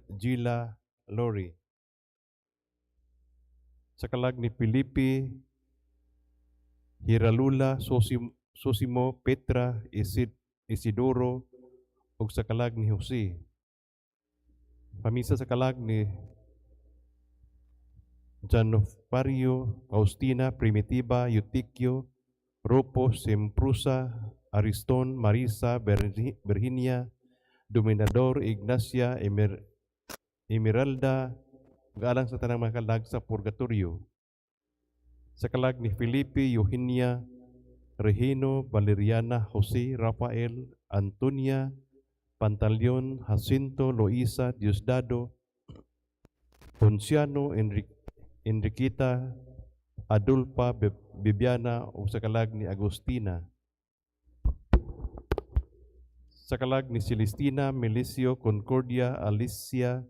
Gila Lori. Sa kalag ni Felipe Hiralula, Sosimo, Petra, Isidoro, ug sa kalag ni Jose. Pamisa sa kalag ni Janofario, Faustina, Primitiva, Eutiquio, Rupo, Semprusa, Ariston, Marisa, Virginia, Dominador, Ignacia, Emeralda, galang sa tanang mga kalag sa Purgatorio. Sa kalag ni Felipe, Eugenia, Regino, Valeriana, Jose, Rafael, Antonia, Pantaleon, Jacinto, Loisa, Diosdado, Ponciano, Enriquita, Adolfa, Bibiana, ug sa kalag ni Agustina. Sa kalag ni Celestina, Melicio, Concordia, Alicia,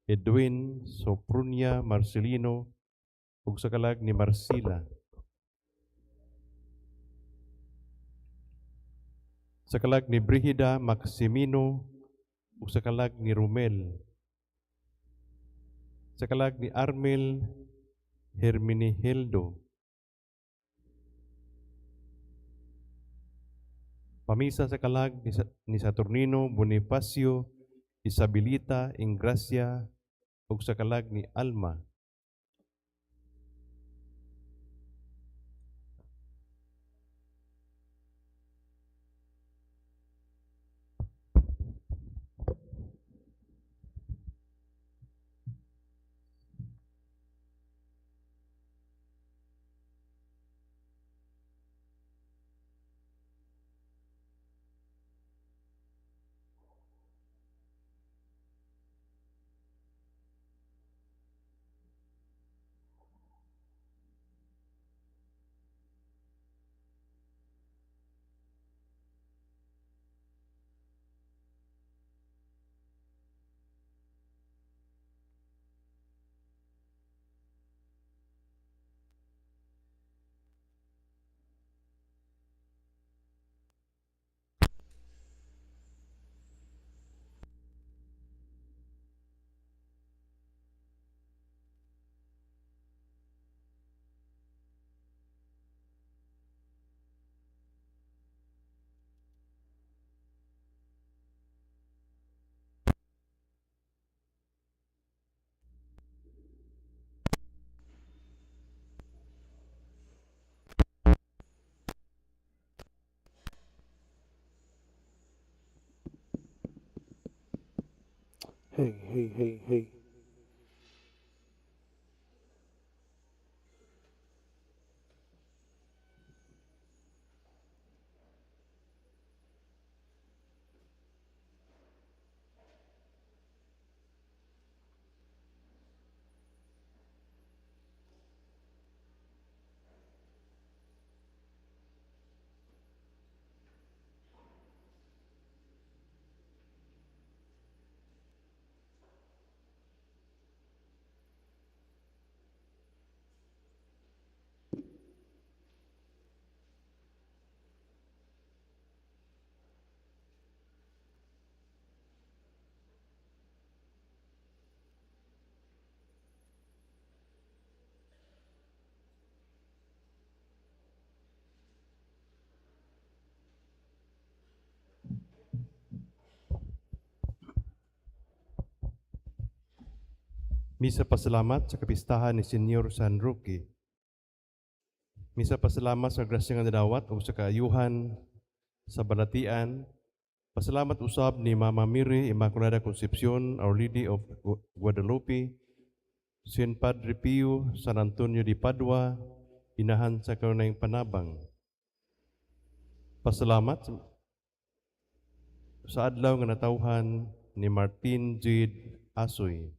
Edwin, Sopronia, Marcelino, ug sa kalag ni Marcila. Sa kalag ni Brigida, Maximino, ug sa kalag ni Romel. Sa kalag ni Armel Herminihildo. Pamisa sa kalag ni Saturnino, Bonifacio, Isabelita, Ingracia, ug sa kalag ni Alma. Hey, hey, hey, hey. Misa pasalamat sa kapistahan ni Senyor San Roque. Misa pasalamat sa grasya nga nadawat ug sa kaayuhan sa balatian. Pasalamat usab ni Mama Mary Immaculada Concepcion, Our Lady of Guadalupe, Saint Padre Pio, San Antonio de Padua, inahan sa kanunayng panabang. Pasalamat sa adlaw nga natawhan ni Martin Jade Asoy.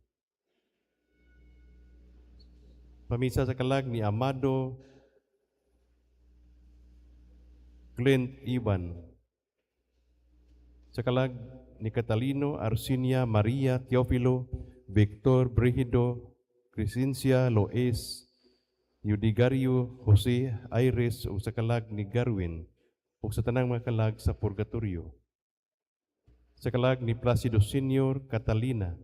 Pamisa sa kalag ni Amado Clint Ivan. Sa kalag ni Catalino, Arsinia, Maria, Teofilo, Victor, Brigido, Crescencia, Loes, Yudigario, Jose, Iris, ug sa kalag ni Garwin, ug sa tanang mga kalag sa Purgatorio. Sa kalag ni Placido Senior, Catalina.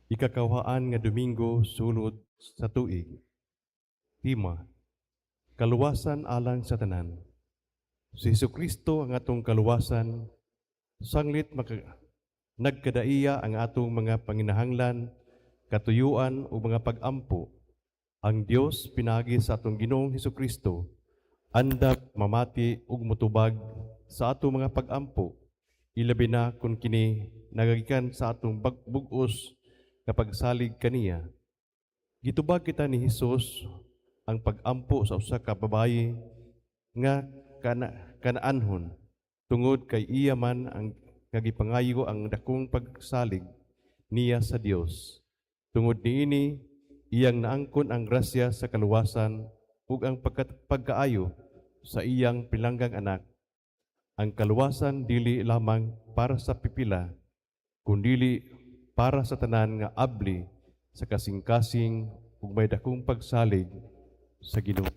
Ikakawhaan nga Domingo sulod sa tuig. Tema: Kaluwasan alang sa tanan. Si Hesukristo ang atong kaluwasan, sanglit nagkadaiya ang atong mga panginahanglan, katuyuan o mga pag-ampo. Ang Dios pinaagi sa atong Ginoong Hesukristo andam mamati ug motubag sa atong mga pag-ampo, ilabi na kung kini nagagikan sa atong bug-os nga pagsalig kaniya. Gitubag kita ni Hesus ang pag-ampo sa usa ka babayi nga Canaanhon tungod kay iya man ang nga gipangayo ang dakong pagsalig niya sa Dios. Tungod niini, iyang naangkon ang grasya sa kaluwasan ug ang pagkaayo sa iyang pilanggang anak. Ang kaluwasan dili lamang para sa pipila, kundili para sa tanan nga abli sa kasing-kasing ug may dakong pagsalig sa Ginoo.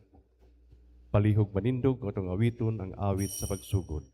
Palihog manindog atong awiton ang awit sa pagsugod.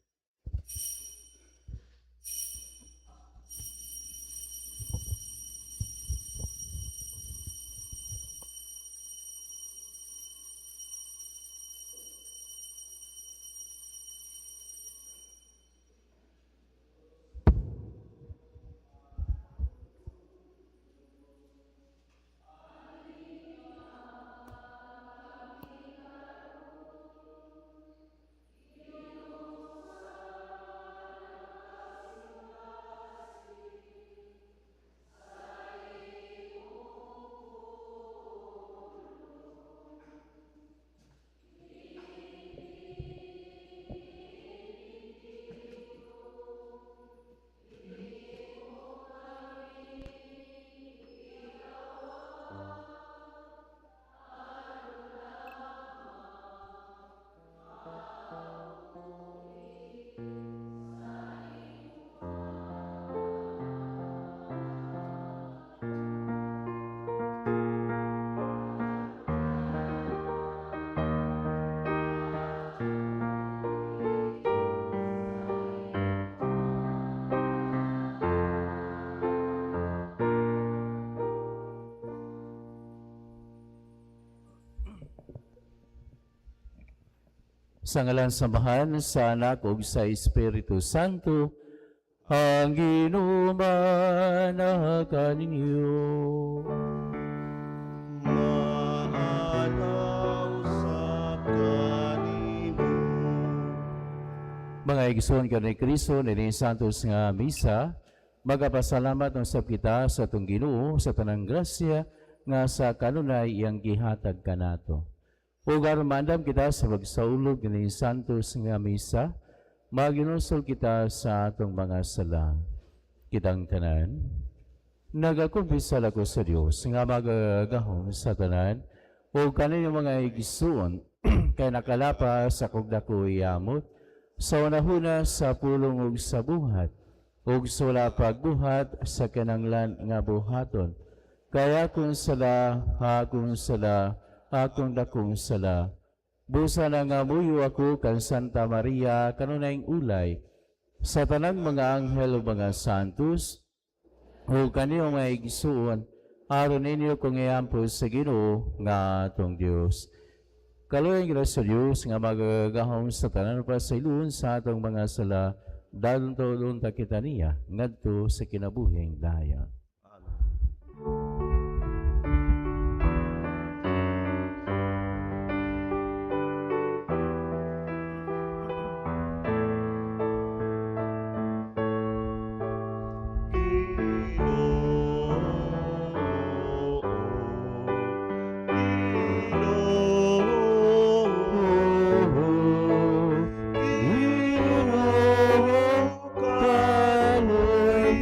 Sa ngalan sa Amahan, sa Anak ug sa Espiritu Santo, ang Ginoo kaninyo. Maadlaw sa kanimo. Mga igsoon ka ni Kristo nining Santos nga misa, magapasalamat usab kita sa atong Ginoo sa tanang grasya nga sa kanunay iyang gihatag kanato. Ug aron maandam kita sa pagsaulog nining Santos nga misa, maginusol kita sa atong mga sala. Kitang tanan, nagakumpisal ako sa Dios nga magagahom sa tanan ug kaninyong mga igsuon kay nakalapas akong dako yamot sa unahuna sa pulong ug sa buhat ug sa wala pagbuhat sa kinanglan nga buhaton. Kay akong sala, akong sala, akong dakong sala. Busa nangamuyo ako kan Santa Maria kanunayng ulay sa tanang mga anghel ug mga santos ug kaninyong mga igsuon aron ninyo kong iampo sa Ginoo nga atong Dios. Kaluoy sa Dios nga magagahom sa tanan pasayloon sa atong mga sala, dadon ta kita niya ngadto sa kinabuhing dayon. Ginoo, Ginoo, Ginoo, Kaloy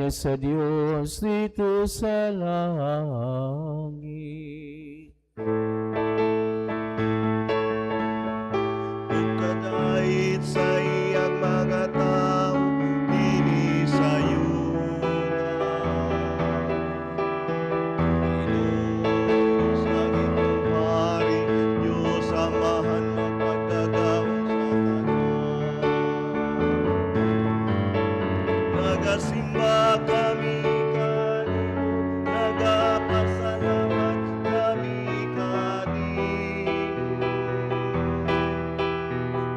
Himaya sa Dios didto sa langit. Ug kadait sa iyang mga tao dinhi sa yuta. Ginoo sa imong hari, Diyos Amahan, mapagkagahom sa tanan. Nagasimba kami kanimo, nagapasalamat kami kanimo.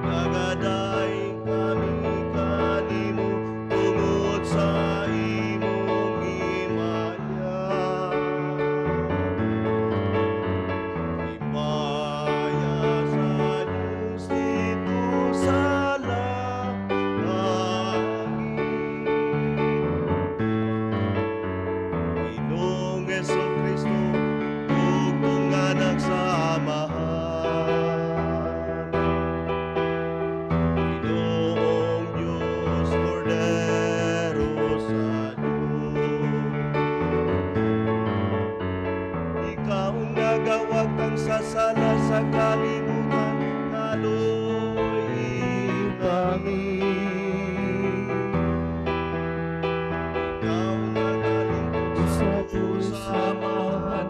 Nagadaig kami kanimo tungod sa imong himaya. Himaya sa Diyos didto sa langit. Ginoong Hesukristo, bugtong nga Anak sa Amahan. Ginoong Diyos, Kordero sa Diyos. Ikaw ang nagawagtang sa sala sa kalibutan, kaluoyi kami. Ikaw nagalingkod sa Diyos sa Amahan,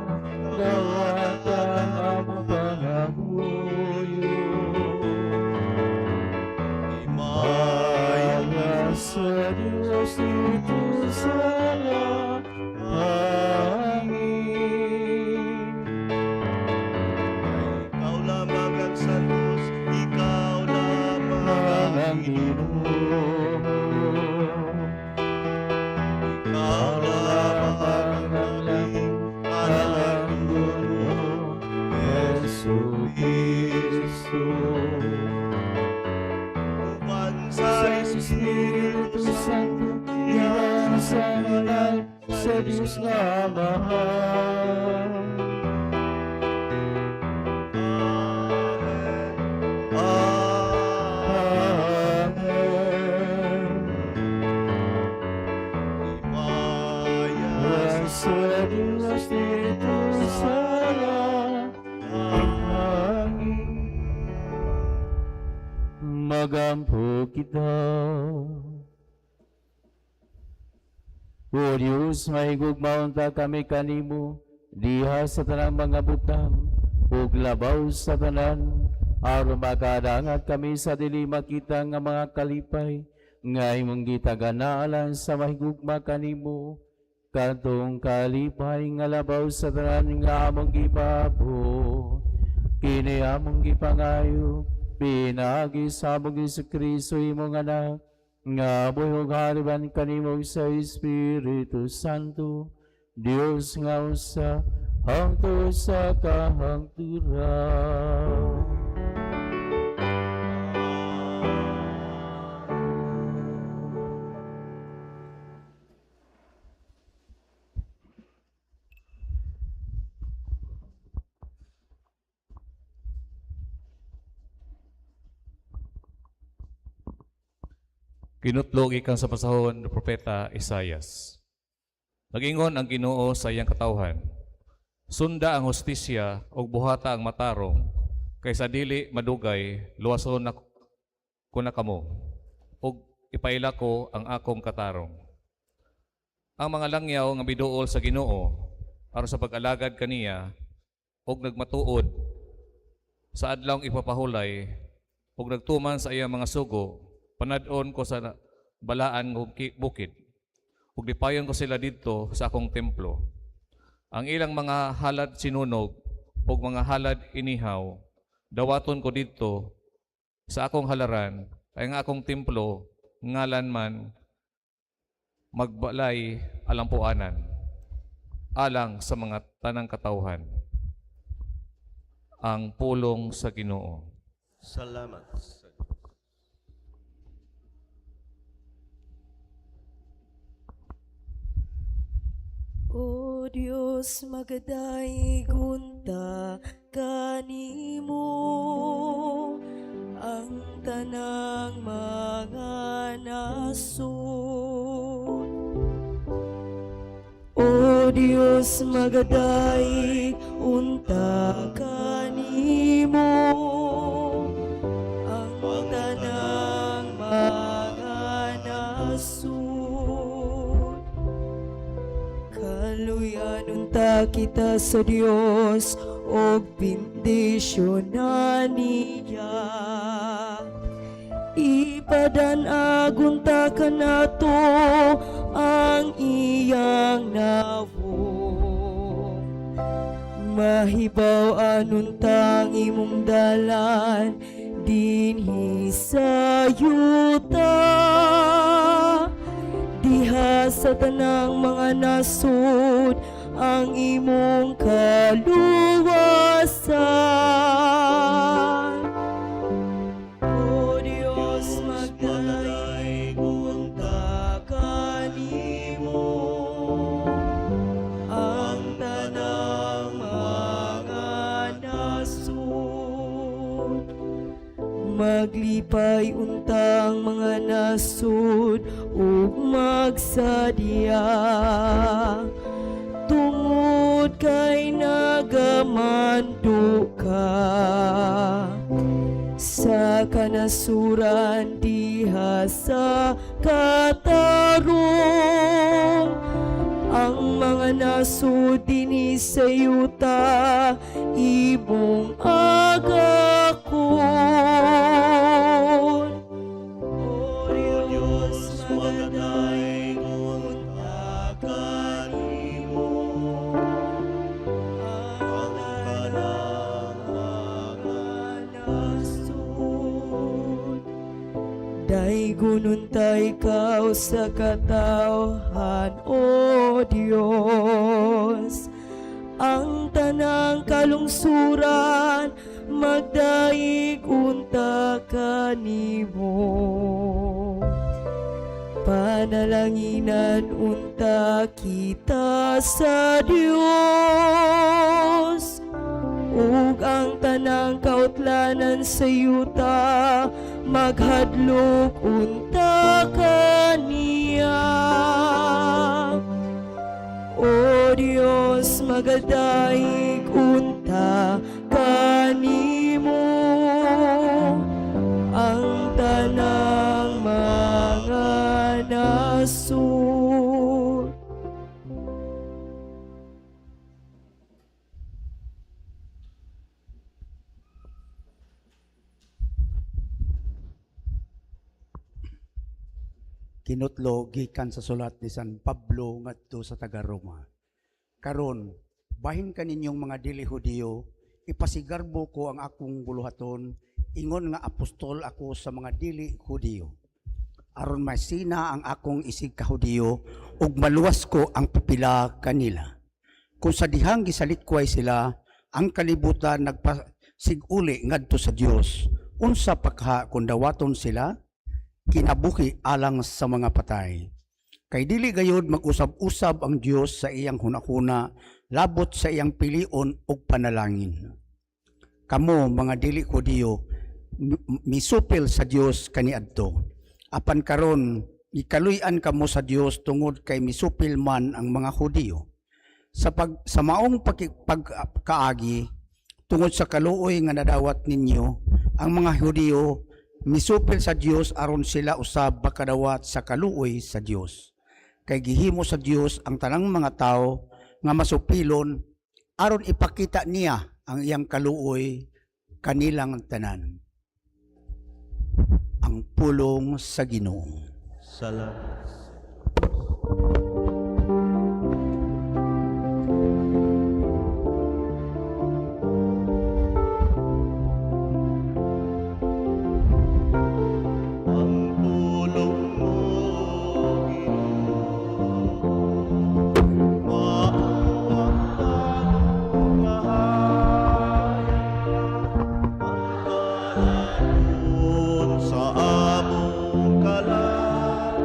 Dawata ang pangamuyo. Himaya Himaya sa Diyos didto sa langit. Ikaw lamang ang santos, ikaw lamang ang Ang Ginoo. Ginoo. Ikaw lamang ang labing alagdon, Jesu Cristo. Uban sa Sa Espiritu Santo, yan sa banal, sa Diyos nga Amahan. Amen. Amen. Amen. Himaya Sa Diyos didto sa langit. Magampo kita. O Diyos, mahigugmaon ta kami kanimo, diha sa tanang mga butang, ug labaw sa tanan, aron makadangat kami sa dili makita nga mga kalipay, nga imong gitagana alang sa mahigugma kanimo, kadtong kalipay nga labaw sa tanan nga among gipaabot. Kini among gipangayo, pinaagi sa among Kristo imong Anak, nga buhi ug hari kanimo sa Espiritu Santo, Dios nga usa, hangtod sa kahangturan. Kinutlo gikan sa pasahon ng propeta Isayas. Nagingon ang Ginoo sa iyang katawhan, "Sunda ang hustisya ug buhata ang matarong, kay sa dili madugay luwason na ko na kamo ug ipaila ko ang akong katarong." Ang mga langyaw nga miduol sa Ginoo aron sa pag-alagad kaniya ug nagmatuod sa adlawng ipapahulay ug nagtuman sa iyang mga sugo, panad-on ko sa balaan ng bukid ug lipayon ko sila didto sa akong templo. Ang ilang mga halad sinunog ug mga halad inihaw dawaton ko didto sa akong halaran, kay ang akong templo ngalan man magbalay alampuanan alang sa mga tanang katawhan. Ang pulong sa Ginoo. Salamat sa Diyos. O Dios, magadaig unta kanimo ang tanang mga nasod. Dios, magadaig unta kanimo ang tanang mga nasud. Kaluyan unta kita sa Dios og bendisyonan niya. Ipadan-agon ta kanato ang iyang nawong. Mahibaw-an untang imong dalan dinhi sa yuta. Diha sa tanang mga nasud ang imong kaluwasan. O Dios, magdaig unta kanimo ang tanang mga nasud. Maglipay untang mga nasud ug magsadya tungod kay nagamando ka sa kanasuran diha sa katarong. Ang mga nasud dinhi sa yuta imong agakon. O Dios, magadaig unta kanimo ang tanang mga nasud. Daygon unta ikaw sa katawhan, O Dios. Ang tanang kalungsuran magdaig unta kanimo. Panalanginan unta kita sa Dios ug ang tanang kautlanan sa yuta maghadlok unta kaniya. O Dios, magadaig unta kanimo ang tanang mga nasud. Kinutlo gikan sa sulat ni San Pablo ngadto sa taga Roma. Karon, bahin kaninyong mga dili Hudiyo, ipasigarbo ko ang akong buluhaton, ingon nga apostol ako sa mga dili Hudiyo. Aron masina ang akong isig ka Hudiyo ug maluwas ko ang pipila kanila. Kung sa dihang gisalikway sila, ang kalibutan nagpasiguli ngadto sa Dios. Unsa pa kaha kung dawaton sila? Kinabuhi alang sa mga patay. Kay dili gayud mag-usab-usab ang Dios sa iyang hunahuna labot sa iyang pilion ug panalangin. Kamo mga dili Hudiyo misupil sa Dios kaniadto. Apan karon gikaluy-an kamo sa Dios tungod kay misupil man ang mga Hudiyo. Sa maong pagkaagi tungod sa kaluoy nga nadawat ninyo, ang mga Hudiyo misupil sa Dios aron sila usab makadawat sa kaluoy sa Dios. Kay gihimo sa Dios ang tanang mga tawo nga masupilon aron ipakita niya ang iyang kaluoy kanilang tanan. Ang pulong sa Ginoo. Salamat. Ang pulong mo, Ginoo, mao ang bagong kahayag, ang panahon sa among kalag,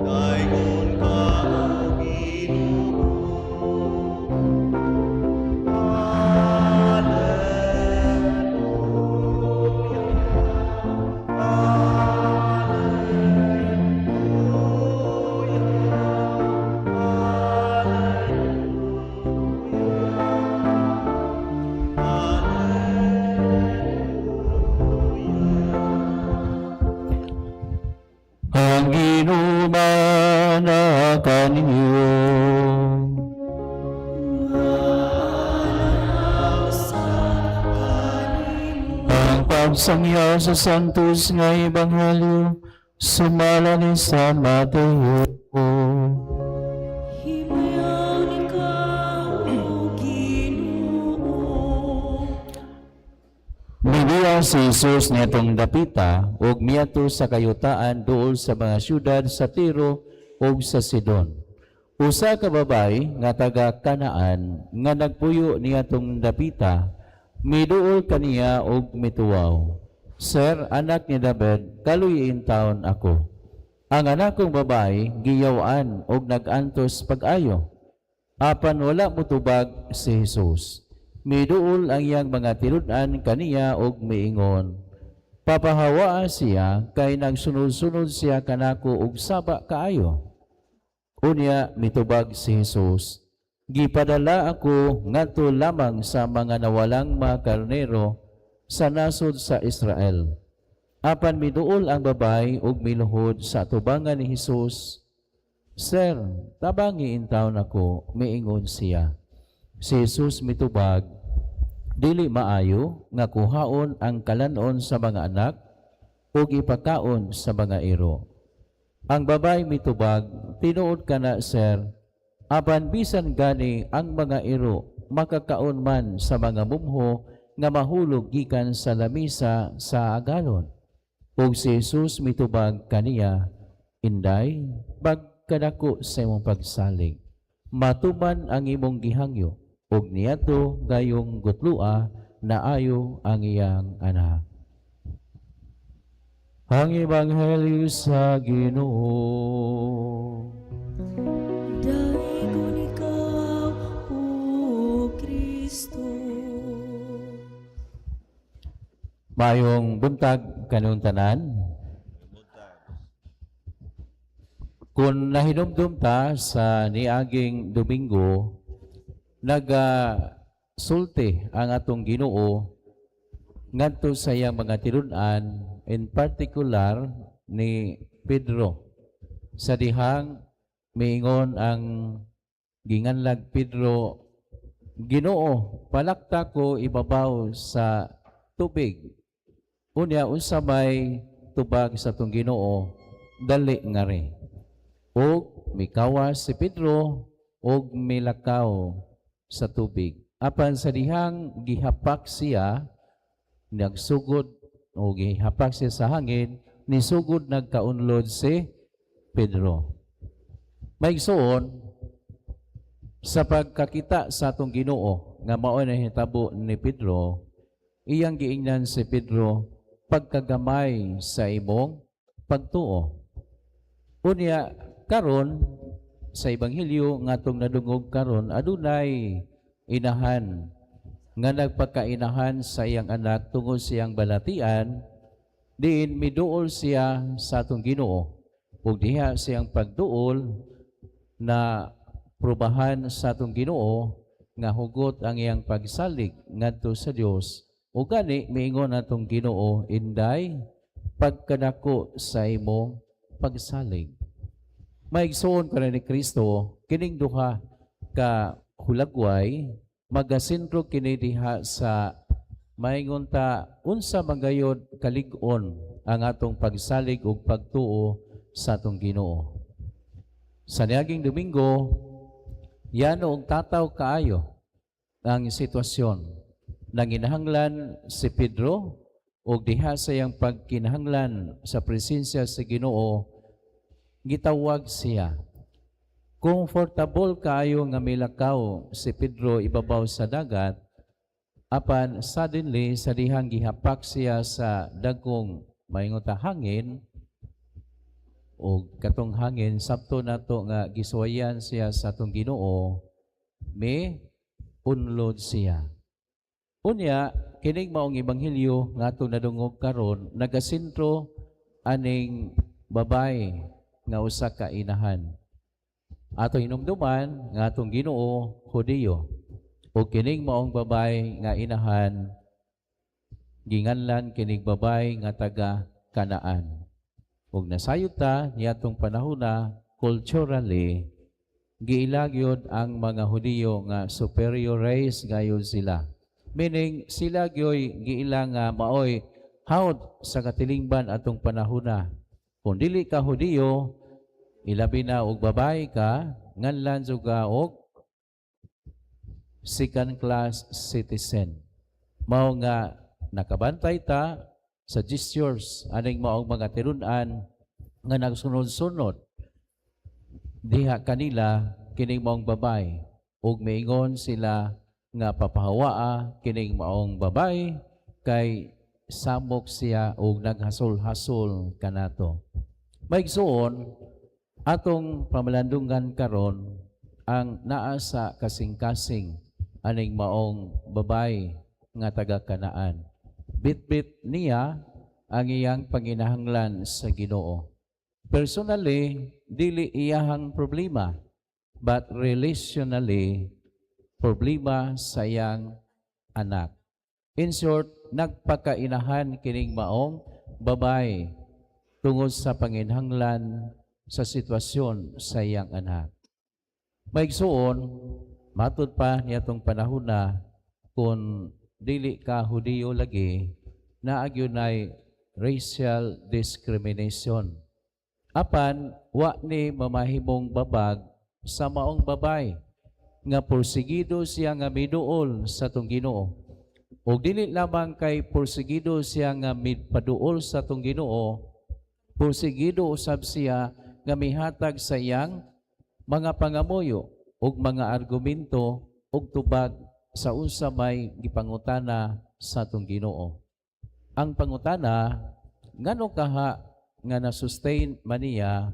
daygon ka. Pagsangyaw sa Santos nga Ebanghelyo sumala ni San Mateo. Himayaon ikaw, O Ginoo. Mibiya si Jesus niadtong dapita ug miadto sa kayutaan duol sa mga syudad sa Tiro ug sa Sidon. Usa ka babayi nga taga Kanaan nga nagpuyo niadtong dapita miduol kaniya ug mituwaw, "Sir, anak ni David, kaluyi intawon ako. Ang anak kong babayi giyaw-an ug nag-antos pag-ayo." Apan wala motubag si Jesus. Miduol ang iyang mga tinud-an kaniya ug miingon, "Papahawaa siya kay nagsunod-sunod siya kanako ug saba kaayo." Unya mitubag si Jesus, "Gipadala ako ngadto lamang sa mga nawalang mga karnero sa nasod sa Israel." Apan miduol ang babayi ug miluhod sa atubangan ni Jesus. "Sir, tabangi intawon ako," miingon siya. Si Jesus mitubag, "Dili maayo nga kuhaon ang kalanon sa mga anak ug ipakaon sa mga iro." Ang babayi mitubag, "Tinuod kana, sir, apan bisan gani ang mga iro makakaon man sa mga mumho nga mahulog gikan sa lamisa sa agalon." Ug si Jesus mitubag kaniya, "Inday, pagkadako sa imong pagsalig. Matuman ang imong gihangyo." Ug niadto gayong gutloa naayo ang iyang anak. Ang Ebanghelyo sa Ginoo. Daygon ikaw, O Kristo. Maayong buntag kanung tanan. Kung nahinumdum ta sa niaging Domingo, naga sulti ang atong Ginoo ngadto sa iyang mga tinud-an, in particular ni Pedro. Sa dihang miingon ang ginganlag Pedro, "Ginoo, palakta ko ibabaw sa tubig." Unya unsa may tubag sa atong Ginoo? "Dali ngari." Ug mikawas si Pedro ug milakaw sa tubig. Apan sa dihang gihapak siya, nagsugod o gihapak siya sa hangin, nisugod nagkaunlod si Pedro. Maigsoon, sa pagkakita sa atong Ginoo nga mao na hitabo ni Pedro, iyang giingnan si Pedro, "Pagkagamay sa imong pagtuo." Unya karon sa ebanghelyo nga atong nadungog karon, adunay inahan nga nagpakainahan sa iyang anak tungod sa iyang balatian, diin miduol siya sa atong Ginoo ug diha siyang pagduol na probahan sa atong Ginoo nga hugot ang iyang pagsalig ngadto sa Dios, ug gani miingon atong Ginoo, "Inday, pagkadako sa imong pagsalig." Maigsoon ka ni Kristo, kining duha ka hulagway magasentro kini diha sa maingon ta unsa magayod kalig-on ang atong pagsalig ug pagtuo sa atong Ginoo. Sa niaging Domingo, yano og tataw kaayo ang sitwasyon. Nanginahanglan si Pedro og diha sa iyang pagkinahanglan sa presensya sa Ginoo, gitawag siya. Comfortable kaayo nga milakaw si Pedro ibabaw sa dagat, apan suddenly sa dihang gihapak siya sa dagkong, maingon ta, hangin, o katong hangin sabto nato nga gisuwayan siya sa atong Ginoo, mi unlod siya. Unya kining maong ebanghelyo nga atong nadungog karon, nagasentro aning babay nga usa ka inahan. Atong hinumduman nga atong Ginoo Hudiyo. Ug kining maong babay nga inahan, ginganlan kining babay nga taga Kanaan. Ug nasayod ta niadtong panahona, culturally giila gyud ang mga Hudiyo nga superior race gayud sila. Meaning sila gyoy giila nga maoy Hawod sa katilingban atong panahona. Kung dili ka Hudiyo, ilabi na og babae ka, nganlan jud ka og second class citizen. Mao nga nakabantay ta sa gestures aning maong mga tirunan nga nagsunod-sunod diha kanila kining maong babae, ug miingon sila nga papahawaa kining maong babae kay samok siya og naghasol-hasol kanato. Maigsuon, atong pamalandungan karon ang naa sa kasing-kasing aning maong babae nga taga Kanaan. Bitbit niya ang iyang panginahanglan sa Ginoo. Personally, dili iyahang problema, but relationally, problema sa iyang anak. In short, nagpakainahan kining maong babae tungod sa panginhanglan sa sitwasyon sa iyang anak. Maigsuon, matud pa niatong panahon na kung dili ka Hudiyo lagi, naa gyud racial discrimination. Apan, wa ni mamahimong babag sa maong babae nga porsigido siya nga miduol sa atong Ginoo. O dili lamang kay porsigido siya nga mipaduol sa atong Ginoo, porsigido usab siya nga mihatag sa iyang mga pangamuyo ug mga argumento ug tubag sa unsa may gipangutana sa atong Ginoo. Ang pangutana, ngano kaha nga na-sustain man niya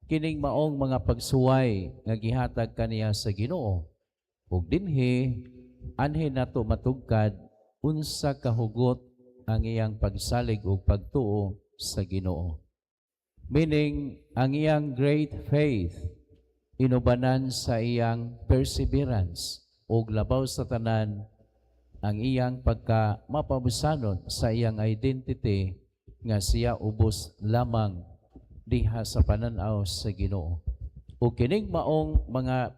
kining maong mga pagsuway nga gihatag kaniya sa Ginoo? Ug dinhi anhi nato matugkad unsa kahugot ang iyang pagsalig ug pagtuo sa Ginoo. Meaning, ang iyang great faith inubanan sa iyang perseverance ug labaw sa tanan, ang iyang pagka mapabusanon sa iyang identity nga siya ubos lamang diha sa pananaw sa Ginoo. O kining maong mga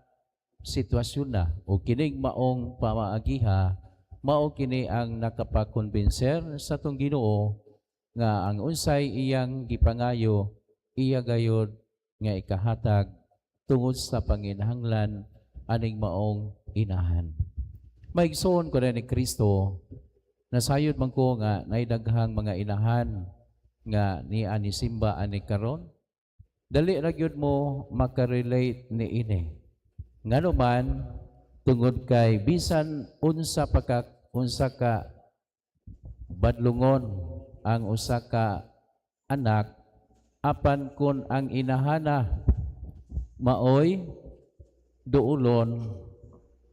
sitwasyon na o kining maong pamaagiha, mao kini ang nakapakonbinser sa atong Ginoo nga ang unsay iyang gipangayo, iya gayod nga ikahatag tungod sa panginahanglan aning maong inahan. Maigsoon ko na ni Kristo, nasayod man ko nga naay daghang mga inahan nga ni ani simba ani karon. Dali ra gyud mo makarelate ni ini. Ngano man, tungod kay bisan unsa pa ka unsa ka badlungon ang usa ka anak, apan kun ang inahana maoy duulon,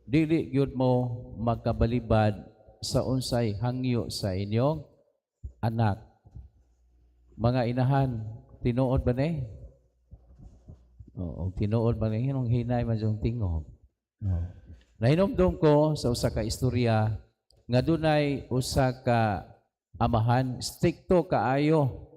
dili gyud mo makabalibad sa unsay hangyo sa inyong anak. Mga inahan, tinuod ba ni? Oo, tinuod ba ni? Hinong hinay man yung tingog. Oo. Nahinumdum ko sa usa ka istorya nga dunay usa ka amahan, strikto kaayo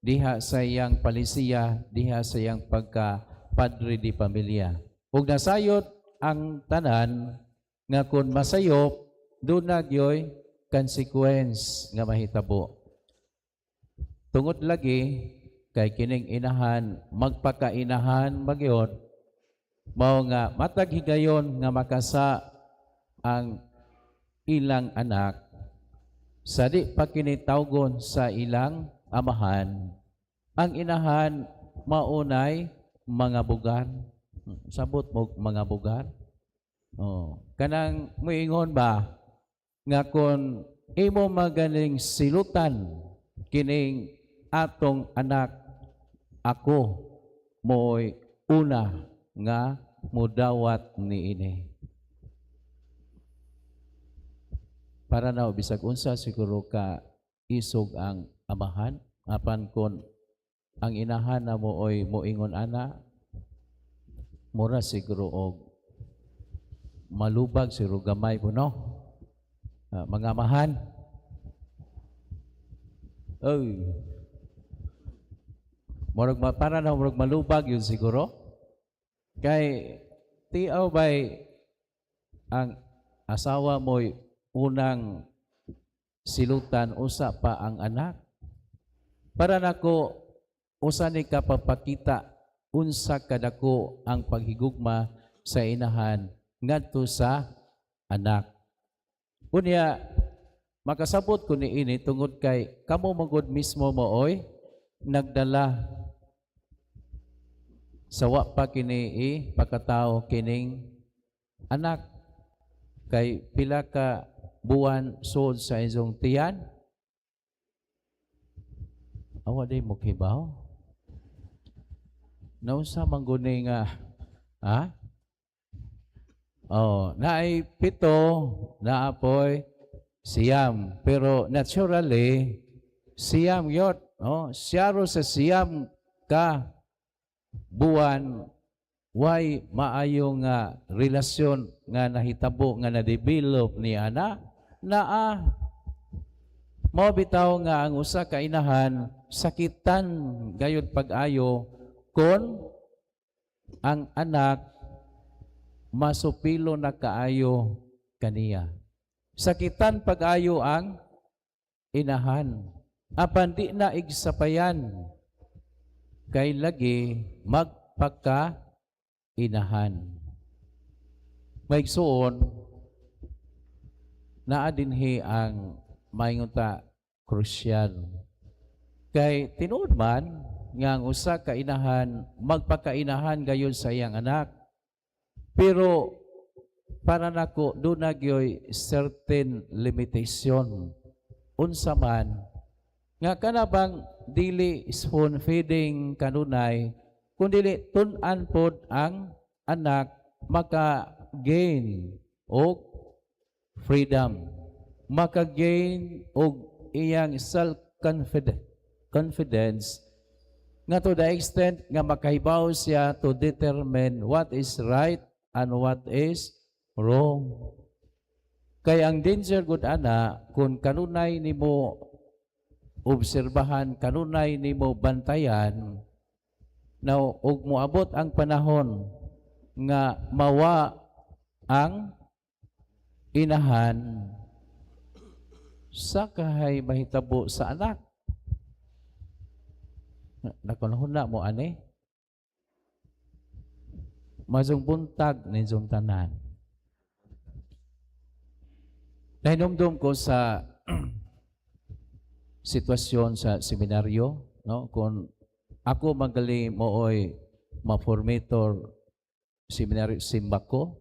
diha sa iyang palisiya, diha sa iyang pagka padre di pamilya. Ug nasayod ang tanan nga kung masayop, duna gyoy consequence nga mahitabo. Tungod lagi kay kining inahan magpakainahan magyod, mao nga matag higayon nga makasa ang ilang anak, sa di pa kini tawgon sa ilang amahan, ang inahan maunay mga bugar. Sabot mo mga bugar. Oh, kanang muingon ba nga kon imo maganing silutan kining atong anak, ako mo'y una nga mudawat niini. Para na bisag unsa siguro ka isog ang amahan, apan kon ang inahan na mo oy moingon ana, mura siguro og malubag siguro gamay po, no? Ah, mga amahan. Oy. Murag para na murag malubag yun siguro. Kay tiaw bay ang asawa mo'y unang silutan. Silutan usa pa ang anak. Para nako, usa ni ka papakita unsa kadako ang paghigugma sa inahan ngadto sa anak. Unya, makasabot ko niini tungod kay kamo magod mismo mooy nagdala sa wa pa kini i pagkatao kining anak, kay pila ka buwan suod sa inyong tiyan. Awa day mo kibaw, naunsa man gud ni nga, ha? Oh, naay 7, naapoy 9, pero naturally 9 yot, oh, siyaro sa 9 ka buwan, way maayo nga relasyon nga nahitabo, nga na-develop ni ana naa. Mao bitaw nga ang usa ka inahan, sakitan gayud pag-ayo kon ang anak masupilo na kaayo kaniya. Sakitan pag-ayo ang inahan. Apan di na igsapayan kay lagi magpaka inahan. Maigsuon, naa dinhi ang maingon ta crucial. Kay tinuod man nga ang usa ka inahan magpakainahan gayon sa iyang anak. Pero para nako, duna gyoy certain limitation. Unsa man nga kana bang dili spoon feeding kanunay, kun dili tun-an pod ang anak maka-gain og freedom, maka-gain og iyang self-confidence confidence nga to the extent nga makahibaw siya to determine what is right and what is wrong. Kay ang danger gud ana, kung kanunay nimo obserbahan, kanunay nimo bantayan, now ug moabot ang panahon nga mawa ang inahan, sa kahay mahitabo sa anak? Nakunahuna mo ani? Maayong buntag ninyong tanan. Nahinumdum ko sa sitwasyon sa seminaryo, no? Kung ako magali mooy ma-formator seminaryo simbako,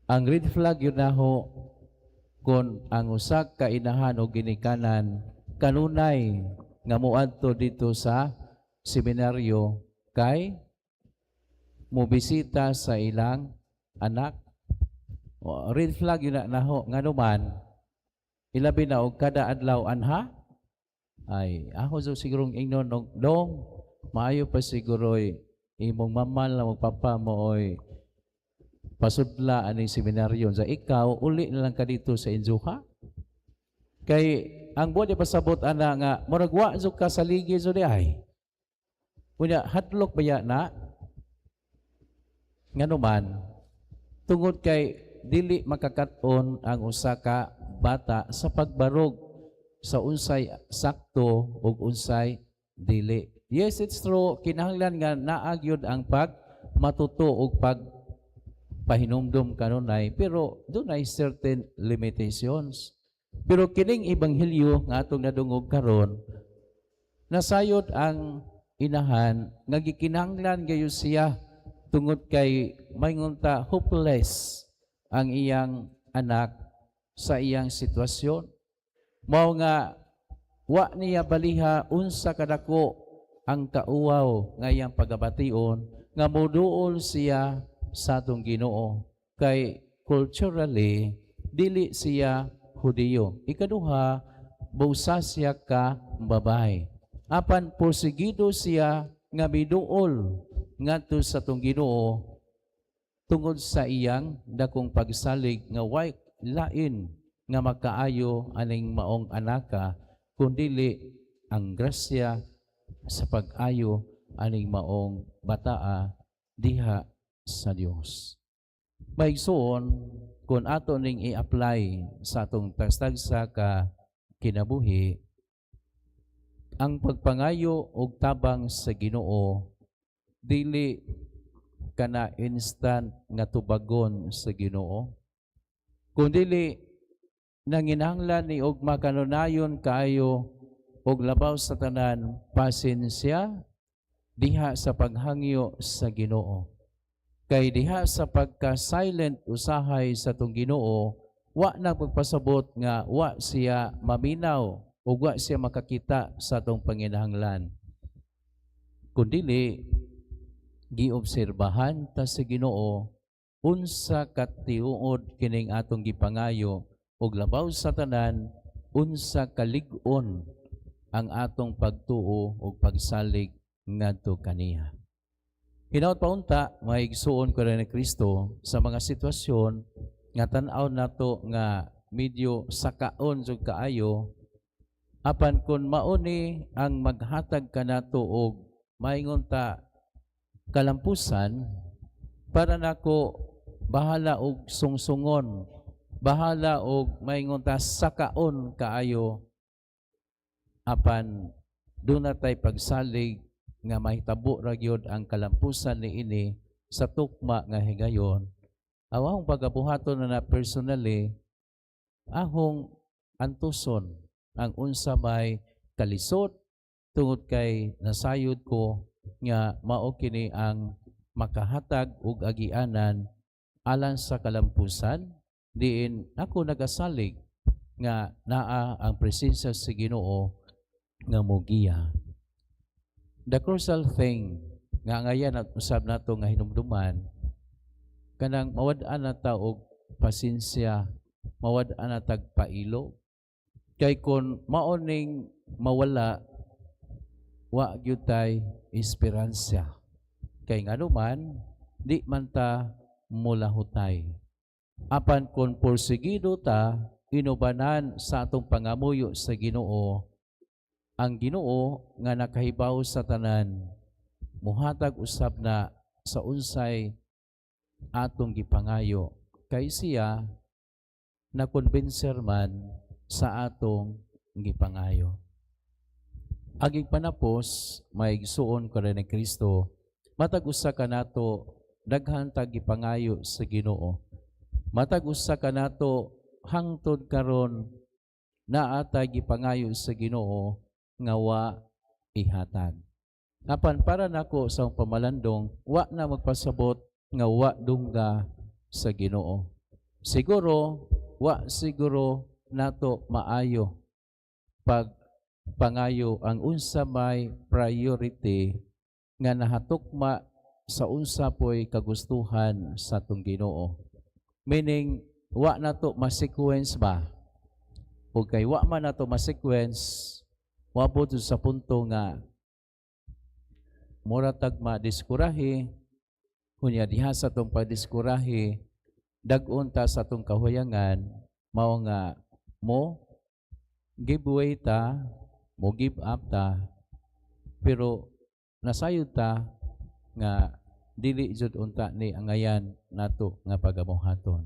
ang red flag yun naho kung ang usa ka inahan o ginikanan kanunay nga moadto dito sa seminaryo kay mobisita sa ilang anak. O, red flag yun na naho, ngano man ilabi na og kada adlaw anha. Ay, ako so sigurong ingnon og dong maayo pa siguro'y imong mama lang papa mo oy pasudla ani seminaryo sa ikaw, uli na lang ka dito sa injuha, kay ang buot pasabot ana nga murag wa jud ka sa ligi jud di ay. Unya hadlok baya na, ngano man tungod kay dili makakat-on ang usa ka bata sa pagbarog sa unsay sakto ug unsay dili. Yes, it's true, kinahanglan nga naa gyud ang pag matuto ug pag pahinumdum kanunay, pero dunay certain limitations. Pero kining ebanghelyo nga atong nadungog karon, nasayod ang inahan nga gikinahanglan gayon siya tungod kay maingon ta hopeless ang iyang anak sa iyang sitwasyon. Mao nga wa niya baliha unsa kadako ang kauwaw nga iyang pagabation nga moduol siya sa atong Ginoo, kay culturally dili siya Hudiyo. Ikaduha, busa siya ka babae. Apan porsigido siya nga miduol ngadto sa atong Ginoo tungod sa iyang dakong pagsalig nga way lain nga makaayo aning maong anaka kundili ang grasya sa pag-ayo aning maong bataa diha sa Dios. Maigsoon, kung ato ning i-apply sa atong tagsa ka kinabuhi, ang pagpangayo og tabang sa Ginoo dili kana instant nga tubagon sa Ginoo, kundili nanginahanglan ni og makanunayon kaayo og labaw sa tanan, pasensya diha sa paghangyo sa Ginoo. Kay diha sa pagka-silent usahay sa atong Ginoo, wa na pagpasabot nga wa siya maminaw ug wa siya makakita sa atong panginahanglan. Kundili giobserbahan ta sa Ginoo unsa katiuod kining atong gipangayo ug labaw sa tanan, unsa kalig-on ang atong pagtuo ug pagsalig ngadto kaniya. Hinaut paunta, mga igsuon ko ni Kristo, sa mga sitwasyon nga tan-aw nato nga medyo sakaon jud kaayo, apan kun mao ni ang maghatag kanato og maingon ta kalampusan, para nako bahala og sungsungon, bahala og maingon ta sakaon kaayo, apan duna tay pagsalig nga mahitabo ra gyud ang kalampusan niini sa tukma nga higayon. Awahong pagabuhaton na na personally, ahong antuson ang unsa may kalisod tungod kay nasayod ko nga mao kini ang makahatag og agianan alang sa kalampusan diin ako nagasalig nga naa ang presensya sa Ginoo nga mogiya. The crucial thing nga ngayan at usab nato nga hinumduman, kanang mawad-an na ta og pasensya, mawad-an na tag pailo, kay kon mao ning mawala, wa gyud tay esperansa, kay ngano man di man ta mulahutay. Apan kon porsigido ta inubanan sa atong pangamuyo sa Ginoo, ang Ginoo nga nakahibaw sa tanan muhatag usab na sa unsay atong gipangayo, kay siya na convincer man sa atong gipangayo. Aging panapos, may igsuon ko ni Kristo, matag usa kanato daghan tag gipangayo sa Ginoo. Matag usa kanato hangtod karon naa tay gipangayo sa Ginoo nga wa ihatag. Apan para nako sa pamalandong, wa na magpasabot nga wa dungga sa Ginoo. Siguro wa siguro nato maayo pag pangayo ang unsa may priority nga nahatukma sa unsa po'y kagustuhan sa atong Ginoo. Meaning, wa nato ma-sequence ba? O kay wa man nato ma-sequence, moabot sa punto nga mura tag madiskurahe, kunya diha sa atong pagdiskurahe, dag-on ta sa atong kahuyangan, mao nga mo give way ta, mo give up ta, pero nasayod ta nga dili jud unta ni angayan nato nga pagamuhaton.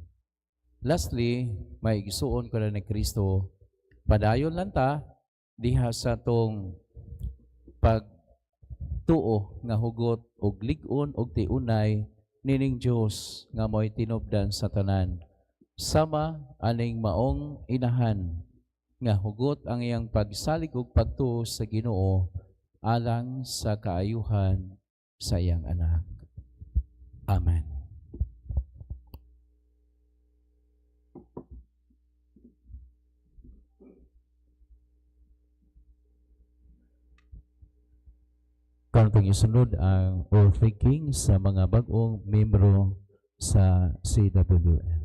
Lastly, may igsuon ko na ni Kristo, padayon lang ta diha sa tong pagtuo nga hugot og lig-on og tiunay nining Dios nga mo'y tinubdan sa tanan. Sama aning maong inahan nga hugot ang iyang pagsalig ug pagtuo sa Ginoo alang sa kaayuhan sa iyang anak. Amen. Karon kong isunod ang oath taking sa mga bag-ong membro sa CWL.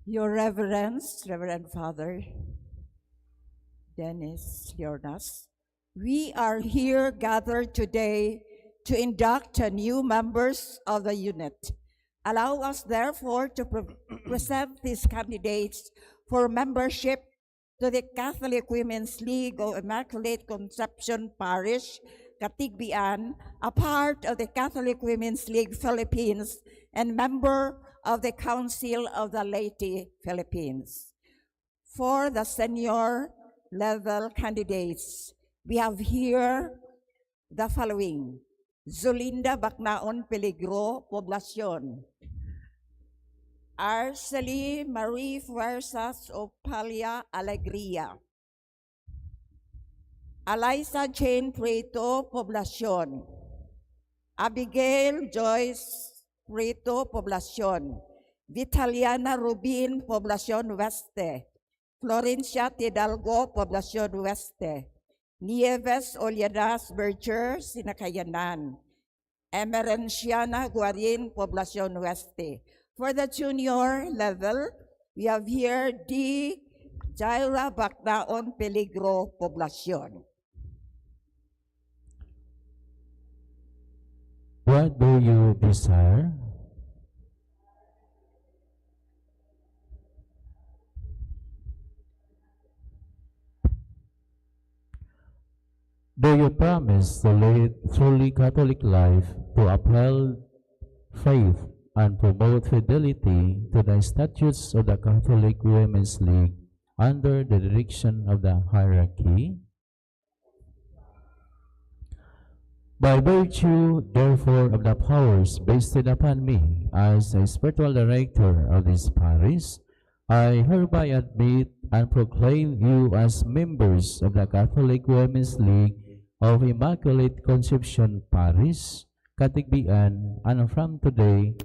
Your Reverence, Reverend Father Dennis Yornas, we are here gathered today to induct new members of the unit. Allow us therefore to present these candidates for membership to the Catholic Women's League of Immaculate Conception Parish, Catigbian, a part of the Catholic Women's League Philippines and member of the Council of the Laity Philippines. For the senior level candidates, we have here the following: Zulinda Bacnaon Peligro, Poblacion. Arceli Marie Fuerzas Opalia Alegria. Eliza Jane Prieto, Poblacion. Abigail Joyce Prieto, Poblacion. Vitaliana Rubin, Poblacion Weste. Florencia Tidalgo, Poblacion Weste. Nieves Ollenas Berger, Sinakayanan. Emerenciana Guarin, Poblacion Weste. For the junior level, we have here D. Jaira Bacnaon Peligro, Poblacion. What do you desire? Do you promise to lead truly Catholic life, to uphold faith and promote fidelity to the statutes of the Catholic Women's League under the direction of the hierarchy? By virtue, therefore, of the powers vested upon me as a spiritual director of this parish, I hereby admit and proclaim you as members of the Catholic Women's League of Immaculate Conception Parish, Catigbian, and from today,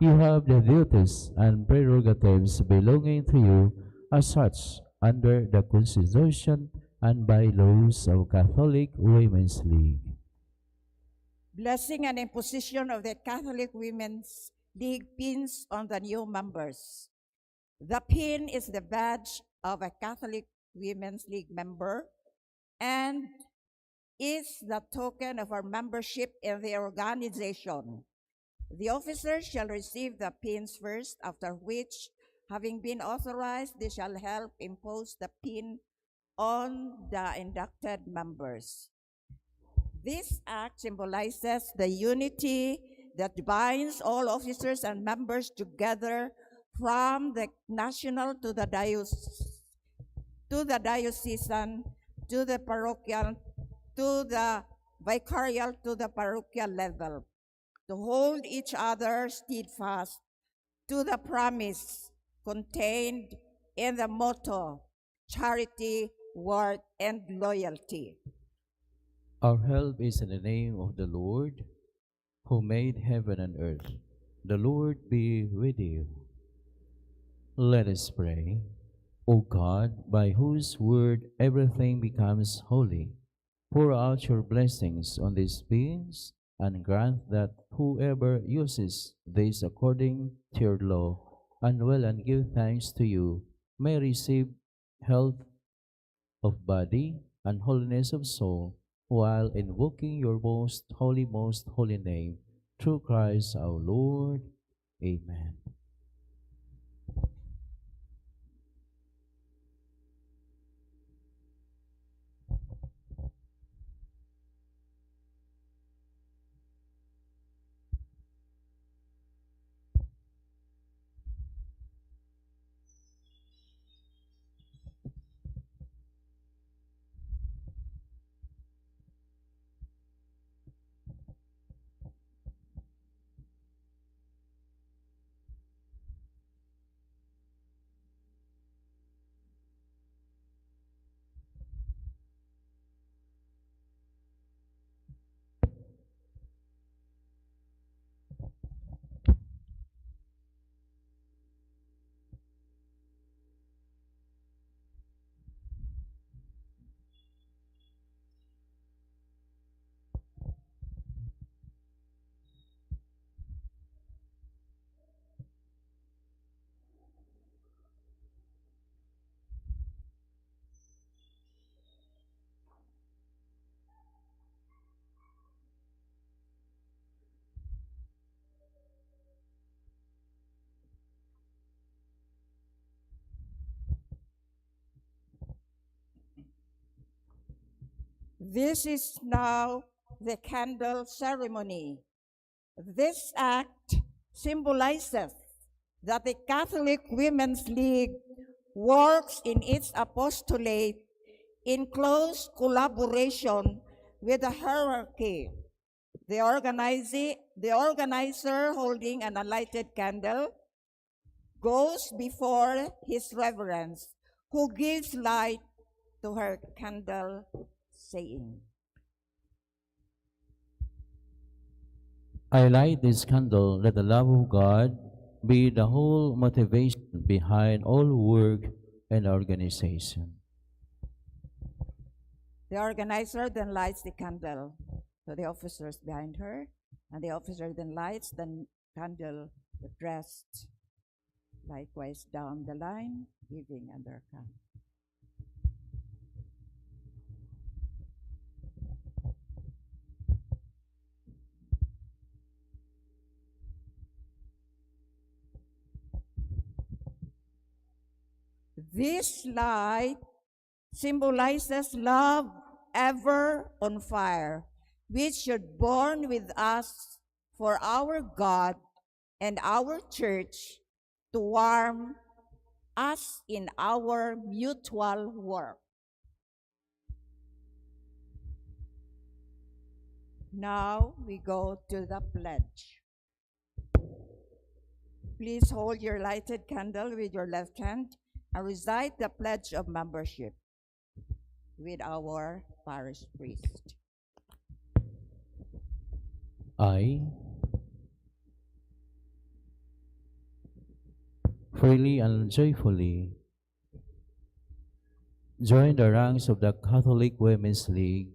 you have the duties and prerogatives belonging to you as such under the Constitution and bylaws of Catholic Women's League. Blessing and imposition of the Catholic Women's League pins on the new members. The pin is the badge of a Catholic Women's League member and is the token of our membership in the organization. The officers shall receive the pins first, after which, having been authorized, they shall help impose the pin on the inducted members. This act symbolizes the unity that binds all officers and members together from the national to the diocesan, to the parochial, to the vicarial, to the parochial level, to hold each other steadfast to the promise contained in the motto, charity, work, and loyalty. Our help is in the name of the Lord, who made heaven and earth. The Lord be with you. Let us pray. O God, by whose word everything becomes holy, pour out your blessings on these beings and grant that whoever uses this according to your law and will and give thanks to you may receive health of body and holiness of soul while invoking your most holy name, through Christ our Lord. Amen. This is now the candle ceremony. This act symbolizes that the Catholic Women's League works in its apostolate in close collaboration with the hierarchy. The organizer holding an unlighted candle goes before His Reverence, who gives light to her candle, saying, I light this candle. Let the love of God be the whole motivation behind all work and organization. The organizer then lights the candle to the officers behind her, and the officer then lights the candle dressed likewise down the line, giving under candle. This light symbolizes love ever on fire, which should burn with us for our God and our church to warm us in our mutual work. Now we go to the pledge. Please hold your lighted candle with your left hand and recite the pledge of membership with our parish priest. I freely and joyfully join the ranks of the Catholic Women's League,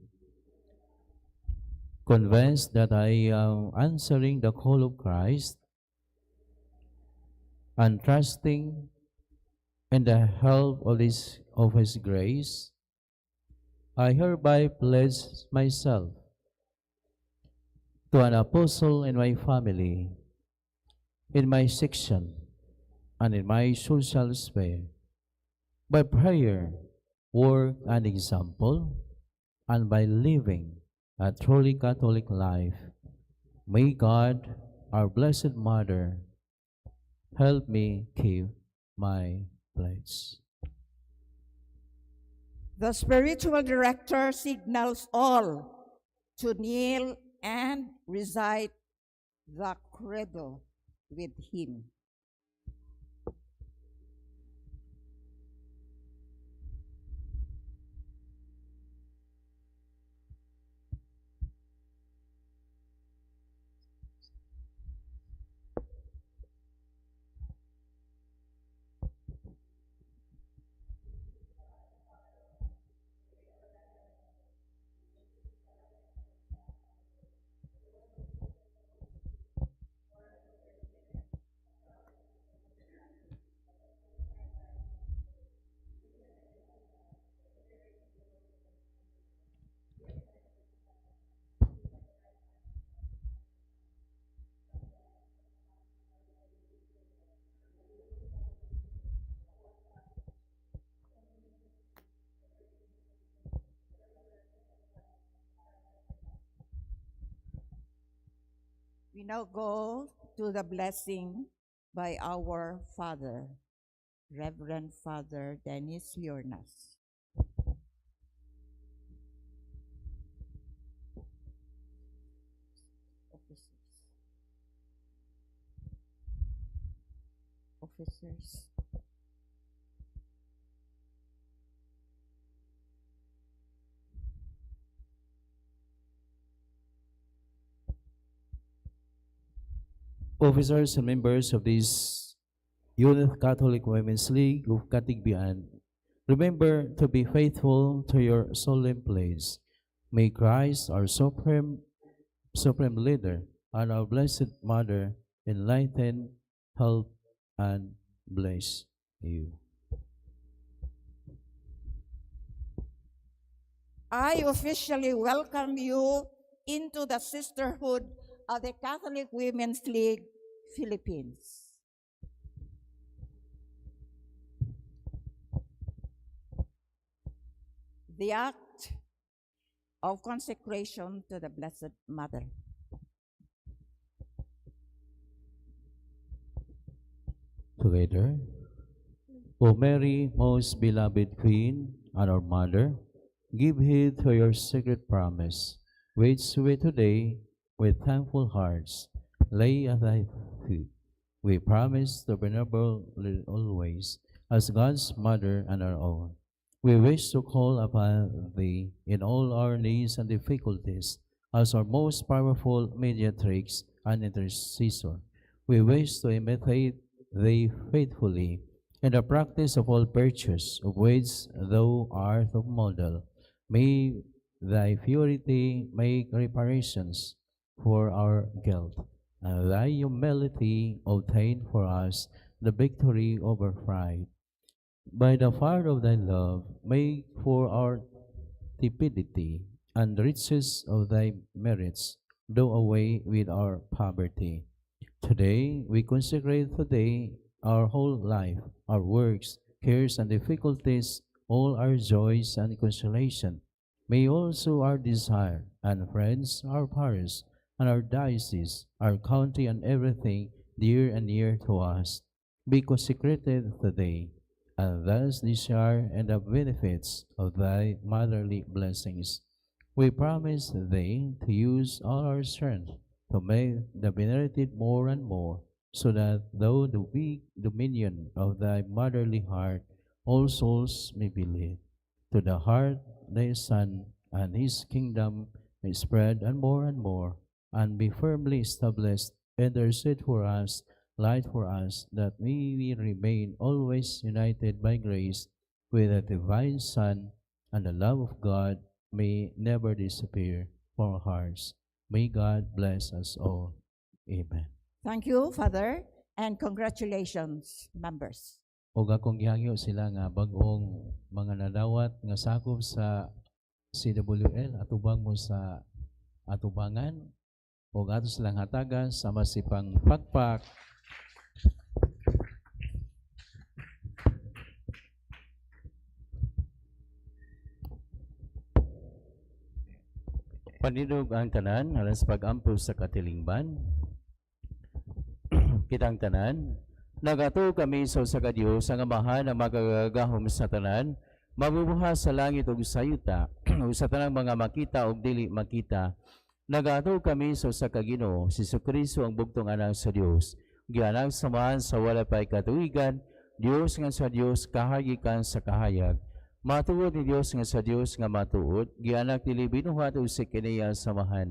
convinced that I am answering the call of Christ and trusting in the help of His grace. I hereby pledge myself to an apostle in my family, in my section, and in my social sphere. By prayer, work, and example, and by living a truly Catholic life, may God, our Blessed Mother, help me keep my pledge. The spiritual director signals all to kneel and recite the credo with him. We now go to the blessing by our Father, Reverend Father Dennis Yornas. Officers. Officers. Officers and members of this Unit Catholic Women's League of Catigbian, remember to be faithful to your solemn pledge. May Christ, our supreme leader, and our Blessed Mother enlighten, help, and bless you. I officially welcome you into the sisterhood of the Catholic Women's League Philippines. The act of consecration to the Blessed Mother. Together. O Mary, most beloved Queen and our Mother, give heed to your sacred promise, which we today, with thankful hearts, lay at thy feet. We promise to venerable always as God's Mother and our own. We wish to call upon thee in all our needs and difficulties as our most powerful mediatrix and intercessor. We wish to imitate thee faithfully in the practice of all virtues, of which thou art the model. May thy purity make reparations for our guilt, and thy humility obtain for us the victory over pride. By the fire of thy love, make for our tepidity and the riches of thy merits do away with our poverty. Today, we consecrate to thee our whole life, our works, cares, and difficulties, all our joys and consolation. May also our desire and friends, our parish, and our diocese, our county, and everything dear and near to us be consecrated to thee, and thus desire and the benefits of thy motherly blessings. We promise thee to use all our strength to make the venerated more and more, so that through the weak dominion of thy motherly heart, all souls may be led to the heart thy Son, and his kingdom may spread and more, and be firmly established. Intercede for us, light for us, that we will remain always united by grace with the divine Son, and the love of God may never disappear from our hearts. May God bless us all. Amen. Thank you, Father, and congratulations, members. Ug akong gihangyo sila nga bag-ong mga nadawat nga sakop sa CWL, atubang mo sa atubangan ug ato silang hatagan sa masipang pakpak. Panindog ang tanan alang sa pag-ampo sa katilingban. Kitang tanan, nagatuo kami sa usa ka Dios, ang Amahan nga makagagahom sa tanan, mabubuhat sa langit ug sa yuta, ug sa tanang mga makita ug dili makita. Nagatuo kami sa usa ka Ginoo, si Kristo, ang bugtong Anak sa Dios, gianak sa Amahan sa wala pay katuigan, Dios nga sa Dios, kahayag gikan sa kahayag. Matuod ni Dios nga sa Dios nga matuod, gianak, dili binuhat ug sa kaniya sa Amahan.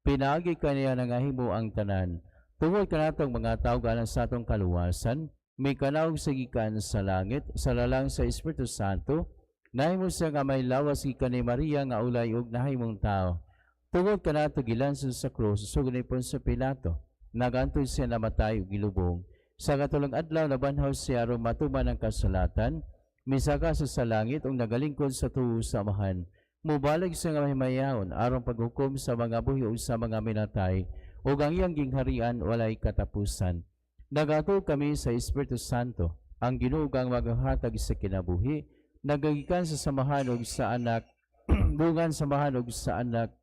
Pinaagi kaniya nangahimo ang tanan. Tungod kanatong mga tawo alang sa atong kaluwasan, mikanaog siya gikan sa langit sa lalang sa Espiritu Santo, nahimo siya nga may lawas gikan ni Maria nga ulay ug nahimong tao. Tungod kanato gilanson sa krus sugod ni Poncio Pilato. Nagantod siya, namatay ug gilubong. Sa katulong adlaw nabanhaw siya aron matuman ang kasulatan. Misaka siya sa langit ug nagalingkod sa tuo sa Amahan. Mubalik siya nga mahimayaon aron paghukom sa mga buhi ug sa mga minatay, ug ang iyang gingharian walay katapusan. Nagatuo kami sa Espiritu Santo, ang Ginoo nga maghahatag sa kinabuhi, nagagikan sa Samahan ug sa Anak, dungan sa Amahan ug sa Anak,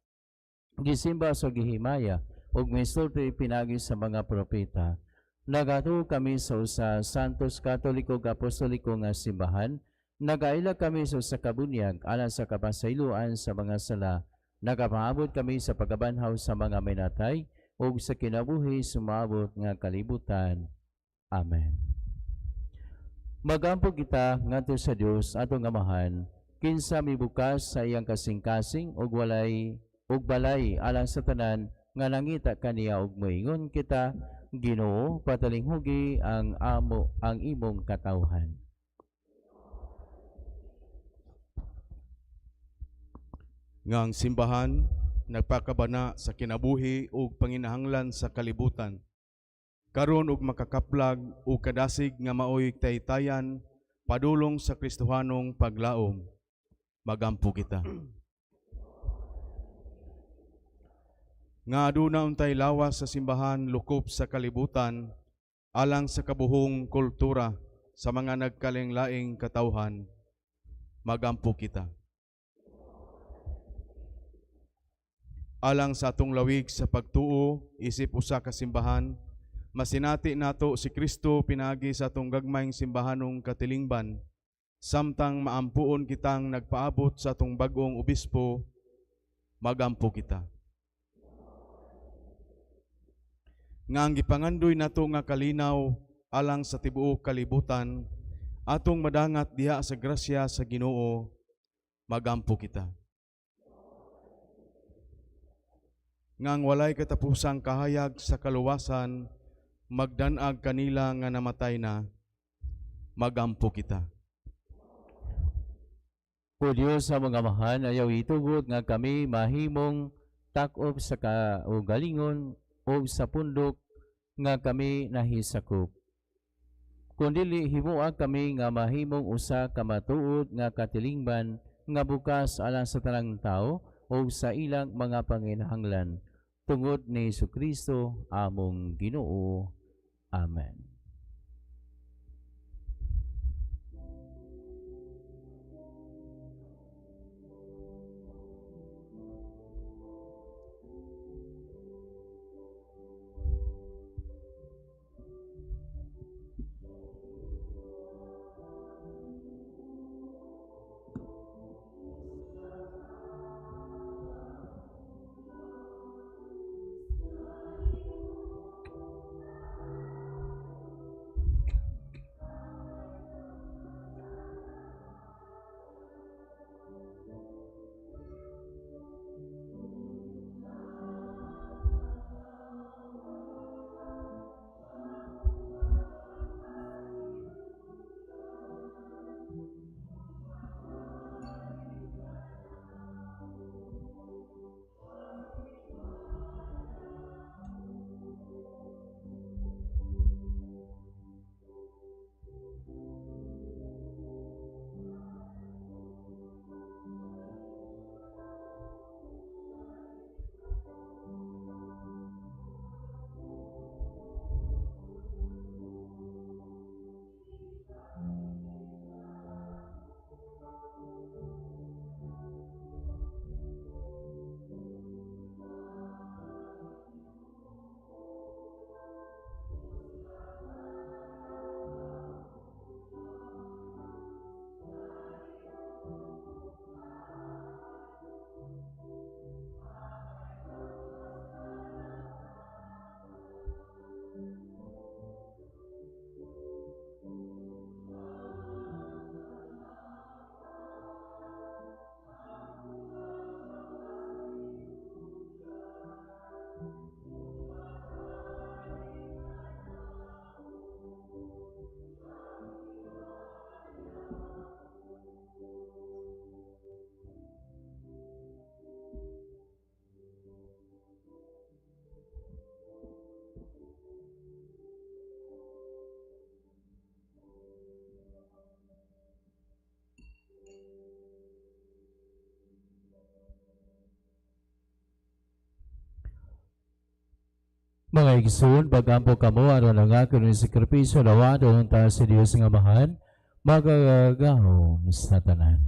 gisimba sa gihimaya ug misulti pinaagi sa mga propeta. Nagatuo kami sa usa Santos, Katoliko ug Apostoliko nga simbahan. Nagaila kami sa usa ka bunyag alang sa kapasayloan sa mga sala. Nagapaabot kami sa pagkabanhaw sa mga minatay ug sa kinabuhi sa moabot nga kalibutan. Amen. Magampo kita ngadto sa Dios atong Amahan, kinsa mibukas sa iyang kasing-kasing ug walay ug balay alang sa tanan nga nangita kaniya ug moingon kita, Ginoo, patalinghugi ang imong katawhan. Nga ang simbahan nagpakabana sa kinabuhi ug panginahanglan sa kalibutan karon ug makakaplag ug kadasig nga maoy taytayan padulong sa Kristohanong paglaom. Magampo kita. Nga aduna untay lawas sa simbahan lukop sa kalibutan alang sa kabuhong kultura sa mga nagkalaing-laing katawhan. Magampo kita. Alang sa atong lawig sa pagtuo isip usa ka simbahan, masinati nato si Kristo pinaagi sa atong gagmayng simbahanong katilingban, samtang maampuon kitang nagpaabot sa atong bag-ong obispo, magampo kita. Nga ang gipangandoy nato nga kalinaw alang sa tibuok kalibutan, atong madangat diha sa grasya sa Ginoo, magampo kita. Nga ang walay katapusang kahayag sa kaluwasan magdanag kanila nga namatay na, magampo kita. O Diyos sa mga amahan, ayaw itugot nga kami mahimong takop sa kaugalingon o sa pundok nga kami nahisakop. Kundili himoa kami nga mahimong usa ka matuod nga katilingban nga bukas alang sa tanang tao o sa ilang mga panginahanglan tungod ni Kristo among Ginoo. Amen. Mga igsoon, pagampo kamo aron ang akon ni sakripisyo dawaton unta sa Dios nga Amahan, magagahom sa tanan.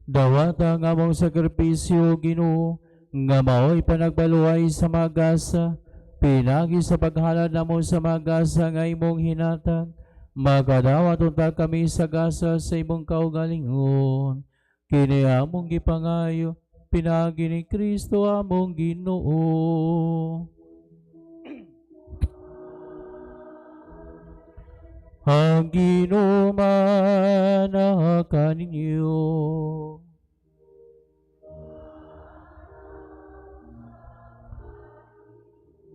Dawata ang among sakripisyo, Ginoo, nga mao'y panagbaluay sa magasa, pinagi sa paghalad namo sa magasa nga imong hinatag, makadawat unta kami sa gasa sa imong kaugalingon. Kini among gipangayo, pinagi ni Kristo among Ginoo. Ang Ginoo man kaninyo.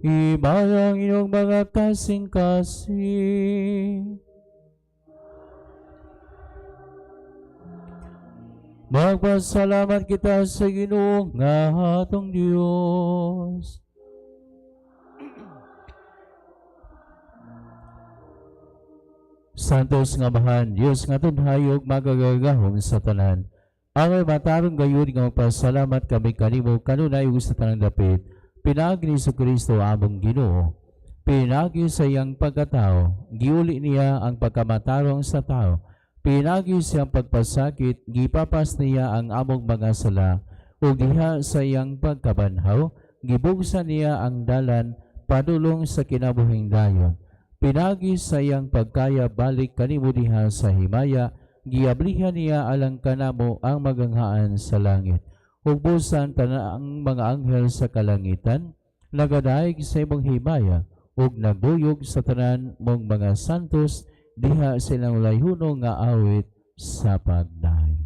Ibayang inyong mga kasing-kasing. Magpasalamat kita sa Ginoo nga atong Dios. Santos nga Amahan, Dios nga tunhayog magagagahom sa tanan. Angay matarong gayud nga magpasalamat kami kanimo kanunay ug sa tanang dapit. Pinaagi ni Kristo among Ginoo. Pinagi sa iyang pagkatao, giuli niya ang pagkamatarong sa tao. Pinagi sa iyang pagpasakit, gipapas niya ang among mga sala. Ug diha sa iyang pagkabanhaw, gibugsa niya ang dalan padulong sa kinabuhing dayon. Pinagi sa iyang pagkaya balik kanimo diha sa himaya, giablihan niya alang kanamo ang maganghaan sa langit. Ug busan tanang mga anghel sa kalangitan, nagadayeg sa imong himaya, ug nagduyog sa tanan mong mga santos diha silang layhuno nga awit sa pagdaig.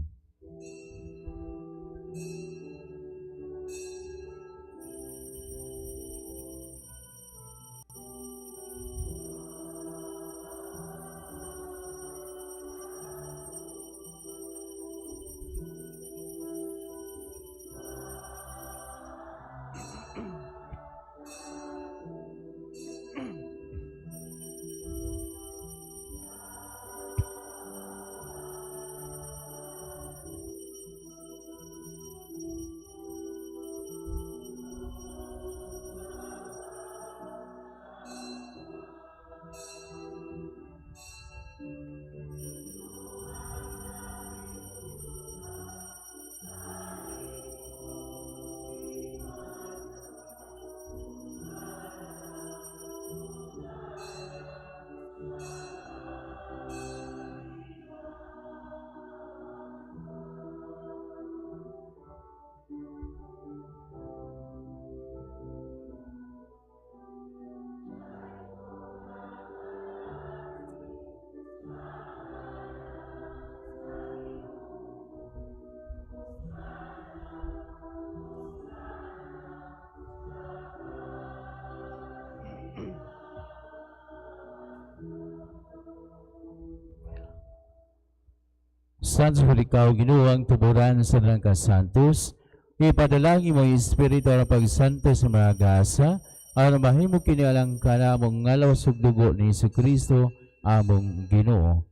Santos ikaw, Ginoo, ang tuburan sa tanang kasantos, ipadalangin mo ang Espiritu aron pagsanto sa mga gasa, aron mahimo kini alang kanamong nga lawas ug dugo ni Kristo among Ginoo.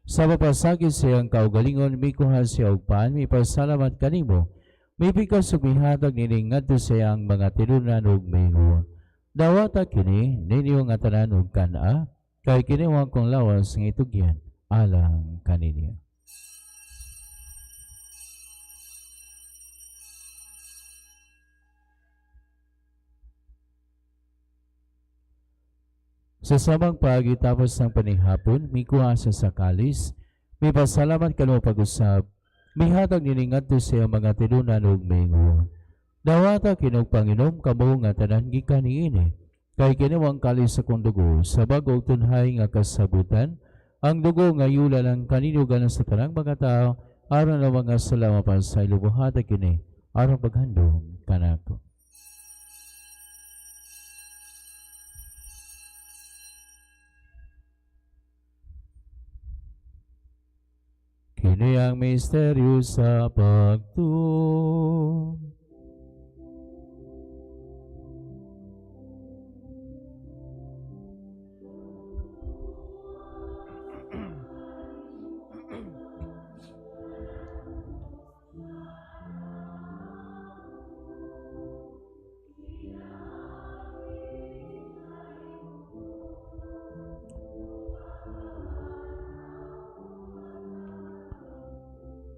Sa pagpasakit sa iyang kaugalingon, mikuha siya og pan, mipasalamat kanimo. Mipikas ug mihatag niini ngadto sa iyang mga tinunan ug miingon: "Dawata kini ninyo nga tanan ug kan-a, kay kini ang akong lawas nga itugyan alang kaninyo." Sa samang paagi, tapos ng panihapon, mikuha siya sa kalis, mipasalamat kanimo pag-usab, mihatag niini ngadto sa iyang mga tinunan ug miingon: "Dawata kini ug panginom kamo nga tanan gikan niini, kay kini ang kalis sa akong dugo, sa bag-o ug tunhay nga kasabutan, ang dugo nga yula lang kaninyo alang sa tanang mga tao, aron ang mga sala mapasaylo. Buhata kini aron paghandom kanako." Kini ang misteryo sa pagtuo.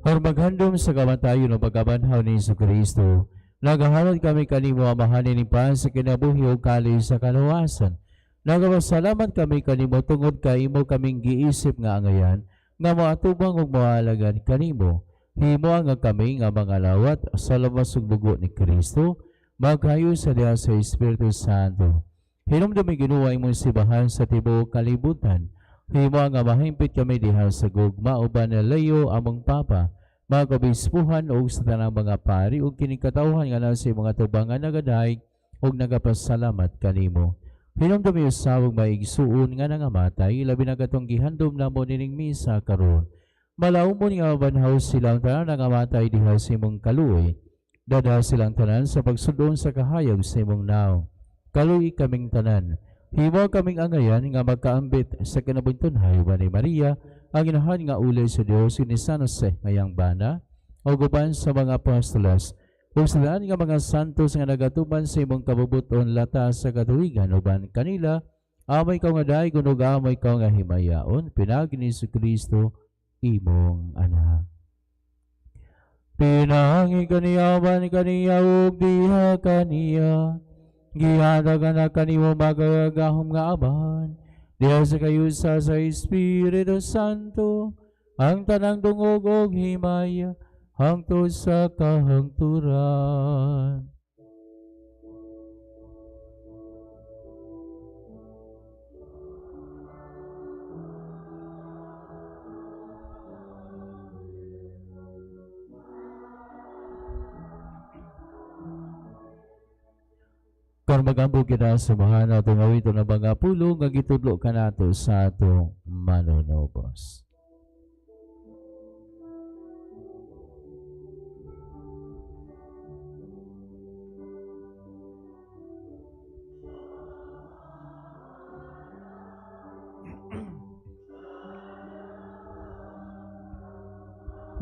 Aron maghandom sa kamatayon ug pagkabanhaw ni Kristo, nagahalad kami kanimo, Amahan, ining pan sa kinabuhi ug kalis sa kaluwasan. Nagapasalamat kami kanimo tungod kay imo kaming giisip nga angayan nga moatubang ug moalagad kanimo. Himoa nga kami nga mga lawat sa lawas ug dugo ni Kristo magkaayos sa diha sa Espiritu Santo. Hinumdumi, Ginoo, imong simbahan sa tibuok kalibutan. Himoa nga mahimpit kami diha sa gugma uban ni Leo among Papa, mga kabispuhan ug sa tanang mga pari ug kining katawhan nga nasa imong atubangan nagadayeg ug nagapasalamat kanimo. Hinumdumi usab ang mga igsuon nga nangamatay, labi na katong gihandom namo nining misa karon. Malaumon nga mabanhaw silang tanan nangamatay diha sa imong kaluoy. Dad-a silang tanan sa pagsud-on sa kahayag sa imong nawong. Kaluy kaming tanan. Himo kaming angayan nga magkaambit sa kinabuhing tunhay uban ni Maria, ang inahan nga ulay sa Dios, ni San Jose nga iyang bana, ug uban sa mga apostoles, ug sa tanan nga mga santos nga nagatuman sa imong kabubut-on lata sa katuigan uban kanila. Amo ikaw nga daygon ug amo ikaw nga himayaon, pinaagi ni Kristo imong anak. Pinangi kaniya uban kaniya ug diha kaniya, gihatag na kanimo magagahom nga Amahan, diha sa kayusa sa Espiritu Santo, ang tanang dungog ug himaya hangtod sa kahangturan. Karon magampo kita sa mga atong awiton ng mga pulong nga gitudlo kanato sa atong manunubos.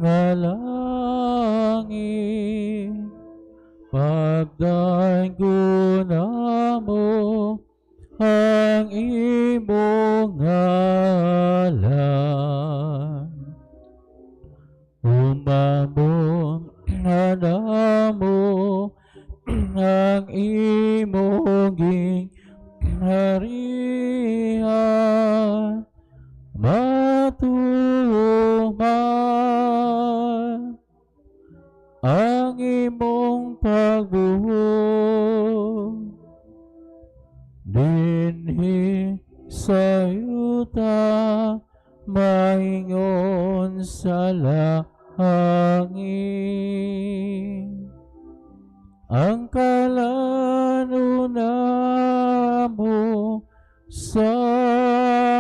Nga langit, pagdaiguna mo ang imong ngalan. Umabot na mo ang imong gingharian, matuman ang imong pagbuot dinhi sa yuta maingon sa langit. Ang kalanuna mo sa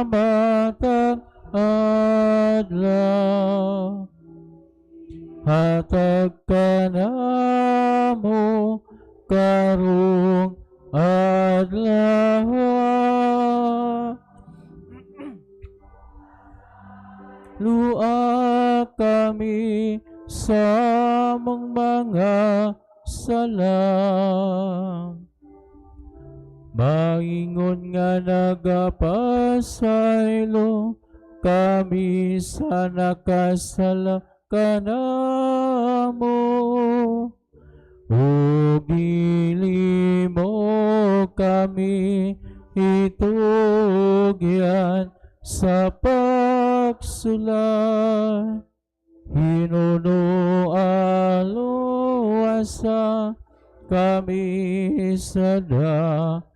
matag adlaw, hatag ka namo karong adlaw. Lua kami sa among mga sala, maingon nga nagapasaylo kami sa nakasala kanamo. O dili mo kami itugyan sa pagsulay, hinuno aluwasa kami sa dautan.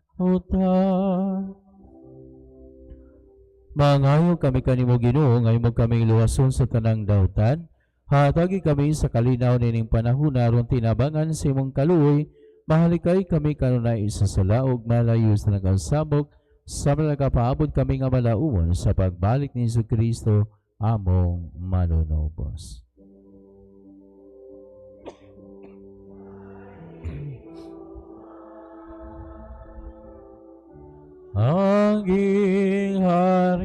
Mangayo kami kanimo Ginoo, ngayon mo kami luwason sa tanang dautan. Hatagi kami sa kalinaw nining panahon aron tinabangan sa imong kaluoy, mahalikay kami kanunay sa sala ug malayo sa nagkasabok, sa nagapaabot kami nga malauwon sa pagbalik ni Jesu Kristo among manunubos. Ang gingharian,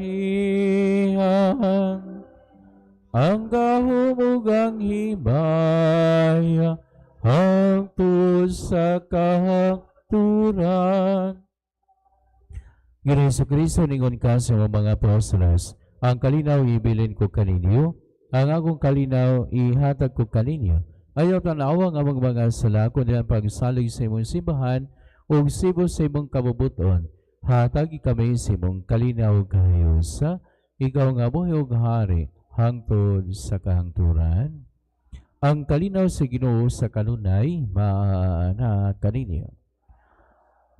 ang gahom ug ang himaya, hangtod sa kahangturan. Ginoong Kristo, ningon ka sa mga apostoles, ang kalinaw ibilin ko kaninyo, ang akong kalinaw ihatag ko kaninyo. Ayaw tanawa ang among mga sala, kundi ang pagsalig sa imong simbahan ug sibo sa imong kabubuton. Hatagi kami sa imong kalinaw kahayusa, ikaw nga buhi ug hari hangtod sa kahangturan. Ang kalinaw sa Ginoo sa kanunay maana kaninyo.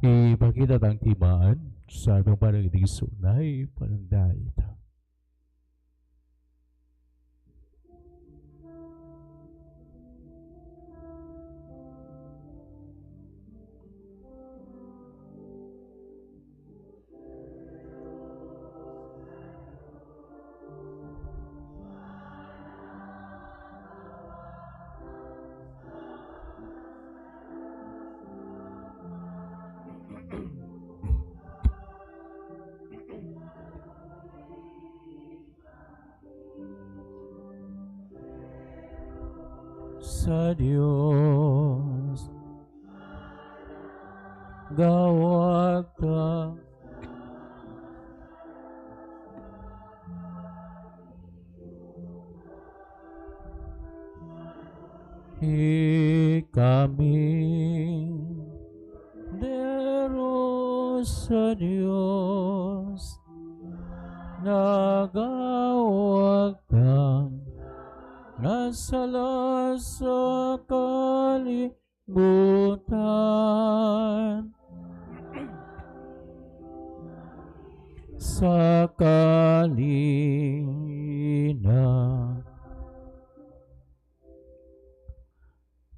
Ipakita ang timaan sa atong panagdigsunay panagdait. Sa Dios gawag ta. Ikamindero sa Dios, nagawagtang nga sala sa kalibutan. Sa kalina.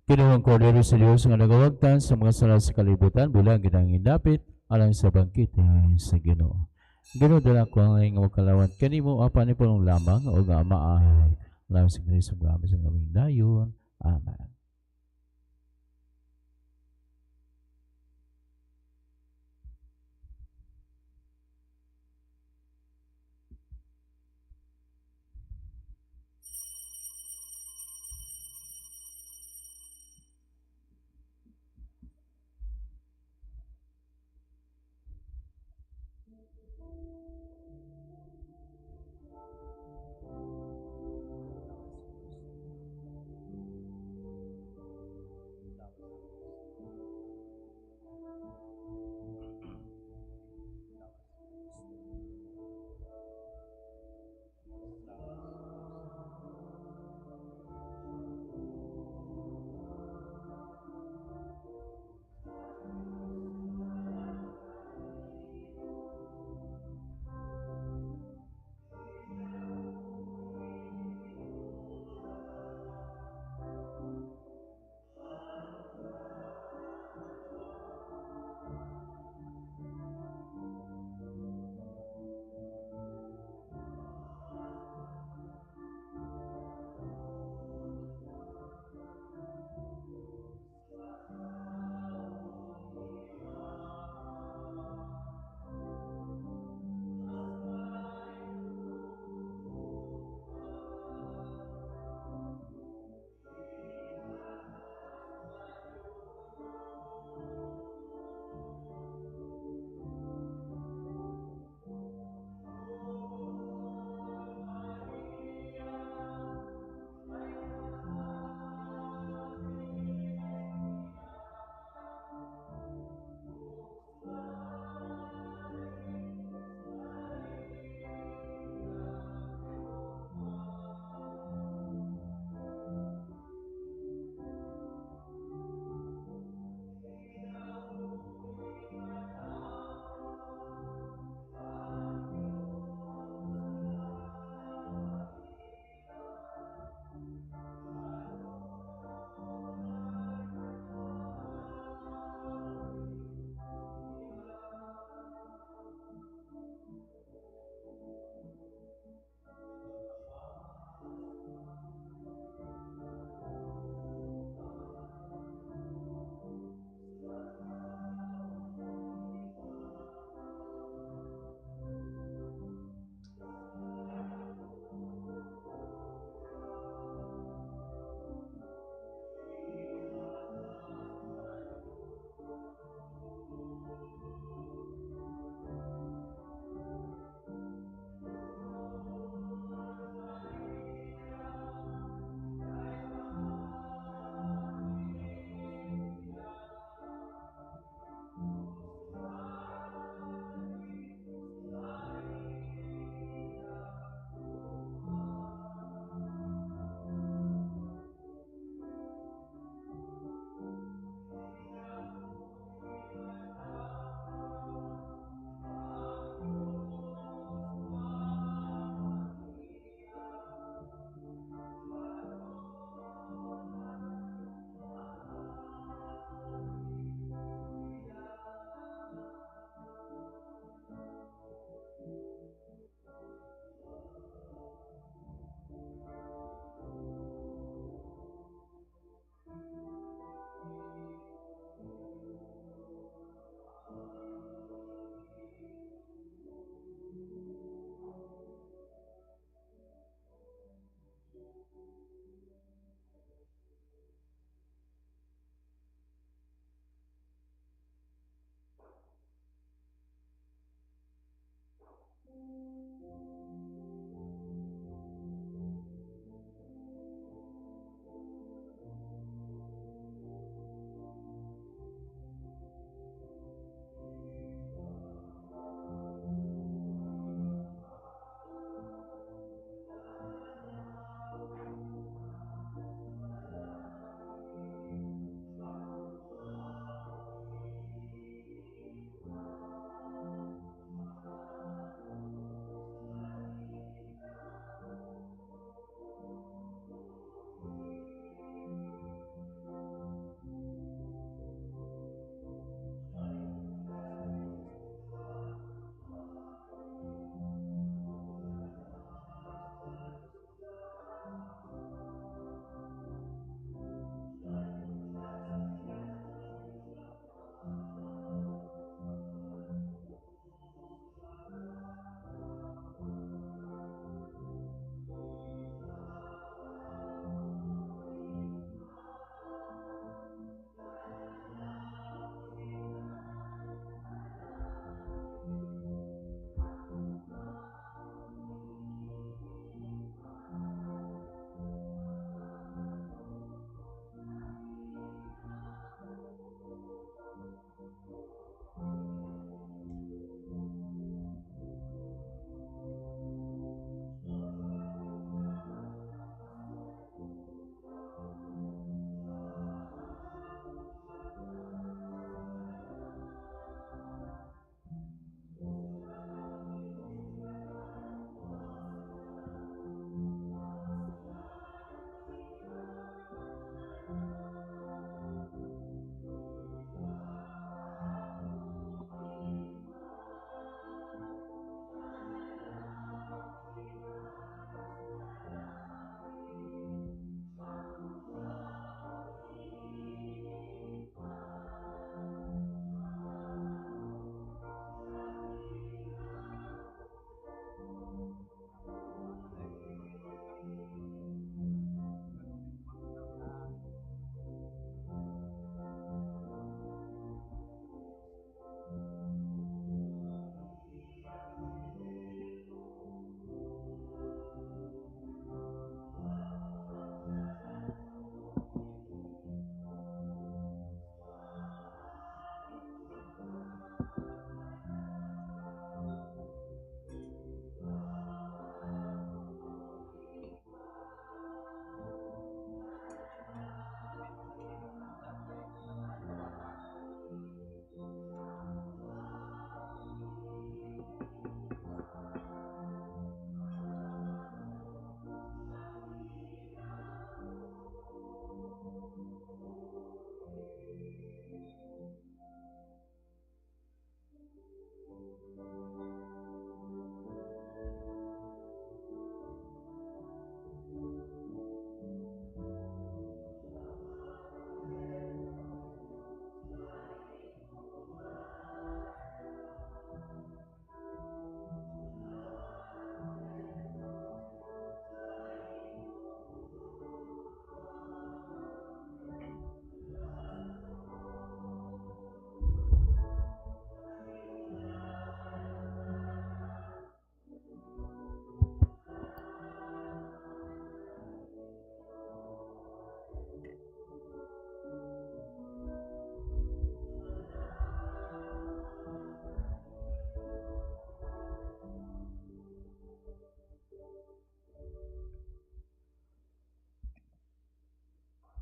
Ginoong Kordero sa Diyos nga nagawagtan sa mga sala sa kalibutan, bulang ginang indapit alang sa bangkite sa Ginoo. Ginoo, dala ko ang nga makalawat kanimo, apan ni pulong lamang o nga maay. Alang sa Kristo nga sa aming dayon. Amen.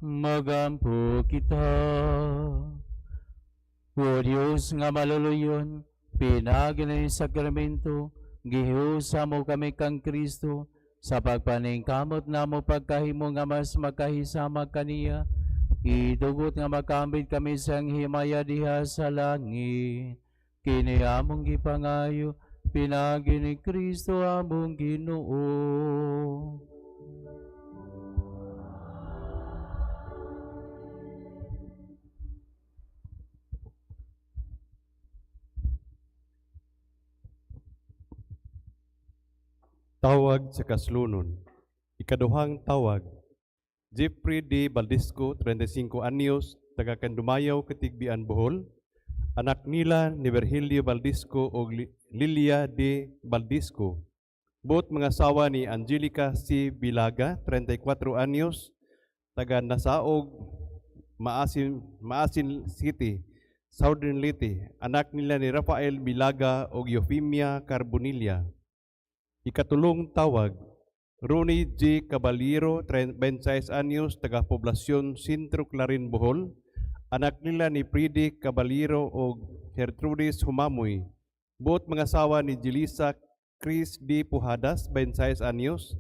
Magampo kita. O Diyos nga maluluyon, pinaagi ng sakramento, gihiusa mo kami kang Kristo, sa pagpaningkamot namo pagkahimo nga mas makahisama kaniya, idugot nga makambit kami sa himaya diha sa langit. Kini among gipangayo, pinaagi ni Kristo among Ginoo. Tawag sa kaslunon. Ikaduhang tawag. Jeffrey D. Baldisco, 35 anyos, taga Kandumayaw, Katigbian, Bohol. Anak nila ni Virgilio Baldisco o Lilia D. Baldisco. Buot mga asawa ni Angelica C. Bilaga, 34 anyos, taga Nasaog, Maasin, Maasin City, Southern Leyte. Anak nila ni Rafael Bilaga o Eufemia Carbonilla. Ikatulong tawag, Ronnie G. Caballero, 26 anyos, taga Poblacion Sintro Clarin, Bohol. Anak nila ni Pridi Caballero o Gertrudis Humamoy. Buot mga asawa ni Jelisa Chris D. Pujadas, 26 anyos,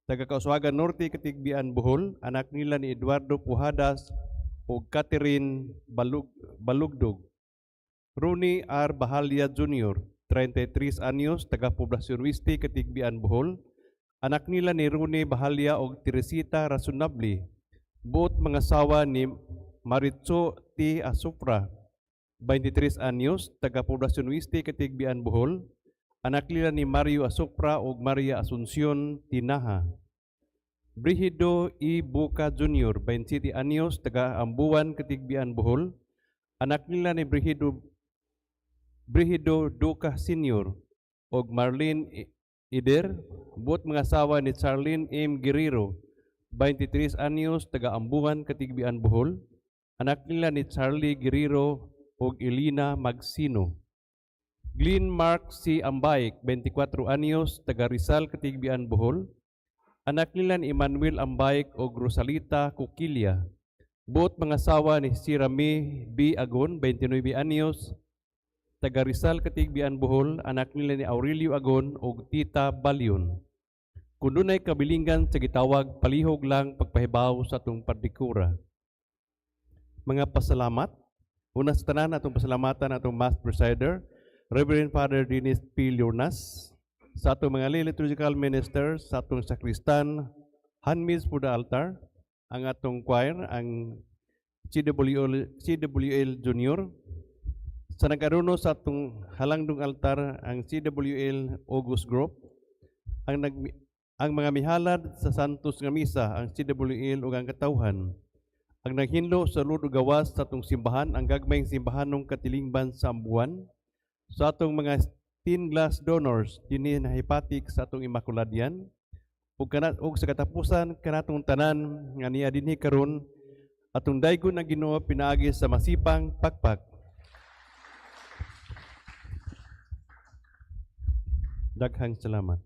taga Kauswagan Norte, Katigbian, Bohol. Anak nila ni Eduardo Pujadas o Catherine Balugdog. Rooney R. Bahalia Jr., 33 anyos, taga Poblacion Wiste, Katigbian, Bohol. Anak nila ni Rooney Bahalia o Teresita Rasonable. Buot mga asawa ni Maritzo T. Asupra, 23 anyos, taga Poblacion Wiste, Katigbian, Bohol. Anak nila ni Mario Asupra o Maria Asuncion Tinaha. Brigido E. Buca Jr., 27 anyos, taga Ambuan, Katigbian, Bohol. Anak nila ni Brigido Duca Sr. og Marlene Ider, buot mga asawa ni Charlene M. Guerrero, 23 anyos, taga Ambuan, Katigbian, Bohol. Anak nila ni Charlie Guerrero og Elena Magsino. Glenn Mark C. Ambayk, 24 anyos, taga Rizal, Katigbian, Bohol. Anak nila ni Emmanuel Ambayk og Rosalita Cuquilia. Buot mga asawa ni si Rami B. Agon, 29 anyos, taga Rizal, Katigbian, Bohol. Anak nila ni Aurelio Agon og Tita Balyon. Kung dunay kabilingan sa gitawag, palihog lang pagpahibaw sa atong pardikura. Mga pasalamat. Una sa tanan, atong pasalamatan atong Mass Presider, Reverend Father Dennis P. Leonas, sa atong mga lay liturgical ministers, sa atong sakristan, handmaids for the altar, ang atong choir, ang CWL, CWL Junior, sa nag-aruno sa atong halangdong altar, ang CWL August Group, ang mga mihalad sa Santos nga Misa, ang CWL ug ang katawhan, ang naghinlo sa sulod ug gawas sa atong simbahan, ang gagmayng simbahanong katilingban sa Ambuan, sa atong mga stained glass donors dinhi nahipatik sa atong Immaculadian, ug sa katapusan kanatong tanan nga niya dinhi karon, atong daygon ang Ginoo pinaagi sa masipang pakpak. Daghang salamat.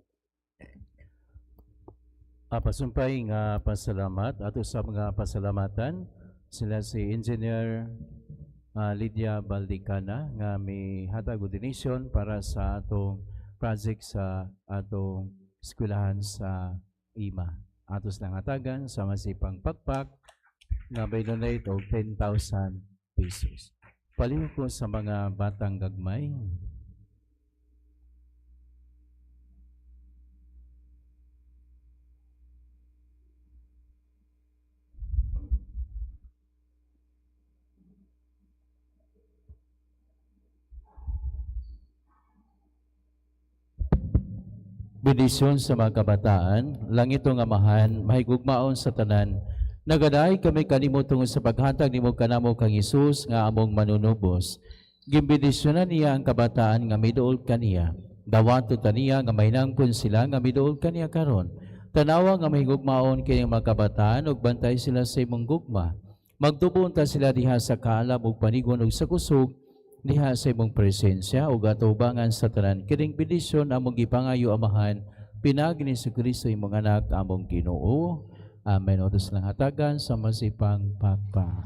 Pasumpay nga pasalamat ato sa mga pasalamatan sila si Engineer Lydia Baldicana nga may hatag og donation para sa atong project sa atong eskwelahan sa IMA. Atos lang hatagan sa masipang pakpak nga may donate og 10,000 pesos. Palihog ko sa mga batang gagmay. Bendisyon sa mga kabataan, langitong Amahan, mahigugmaon sa tanan. Nagadaay kami kanimo tungod sa paghatag nimo kanamo kang Hesus nga among manunubos. Gimbendisyonan niya ang kabataan nga miduol kaniya. Dawato ta niya nga mahinangpon sila nga miduol kaniya karon. Tanawa nga mahigugmaon kini mga kabataan ug bantay sila sa imong gugma. Magtubo unta sila diha sa kaalam ug panigon ug sa kusog diha sa imong presensya ug atubangan sa tanan kining bendisyon among gipangayo, Amahan, pinaagi ni Kristo imong anak, among Ginoo. Amen. Ato silang hatagan sa masipang pakpak.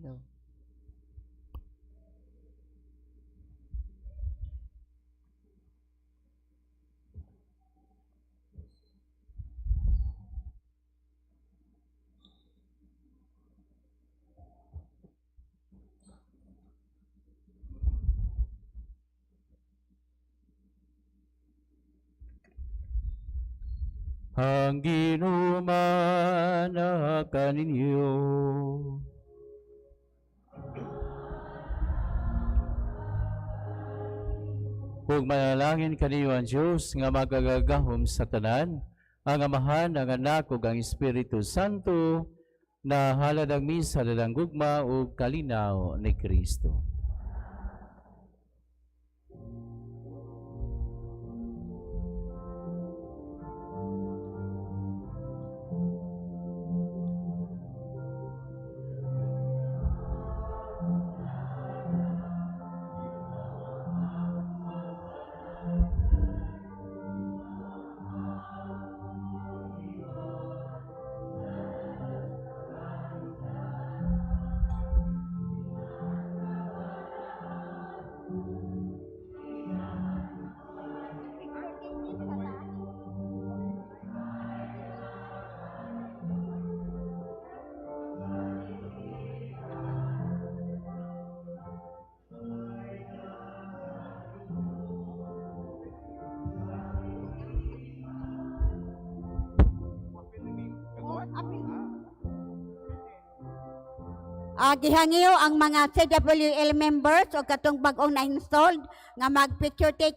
No. Ang Ginoo maanaa kaninyo. Ug manalangin kaniyo ang Dios nga magagahom sa tanan, ang Amahan, ang Anak ug ang Espiritu Santo, na halad ang misa dalang gugma ug kalinaw ni Kristo. Gihangiyo ang mga CWL members o katong bag-ong na-installed nga mag-picture take.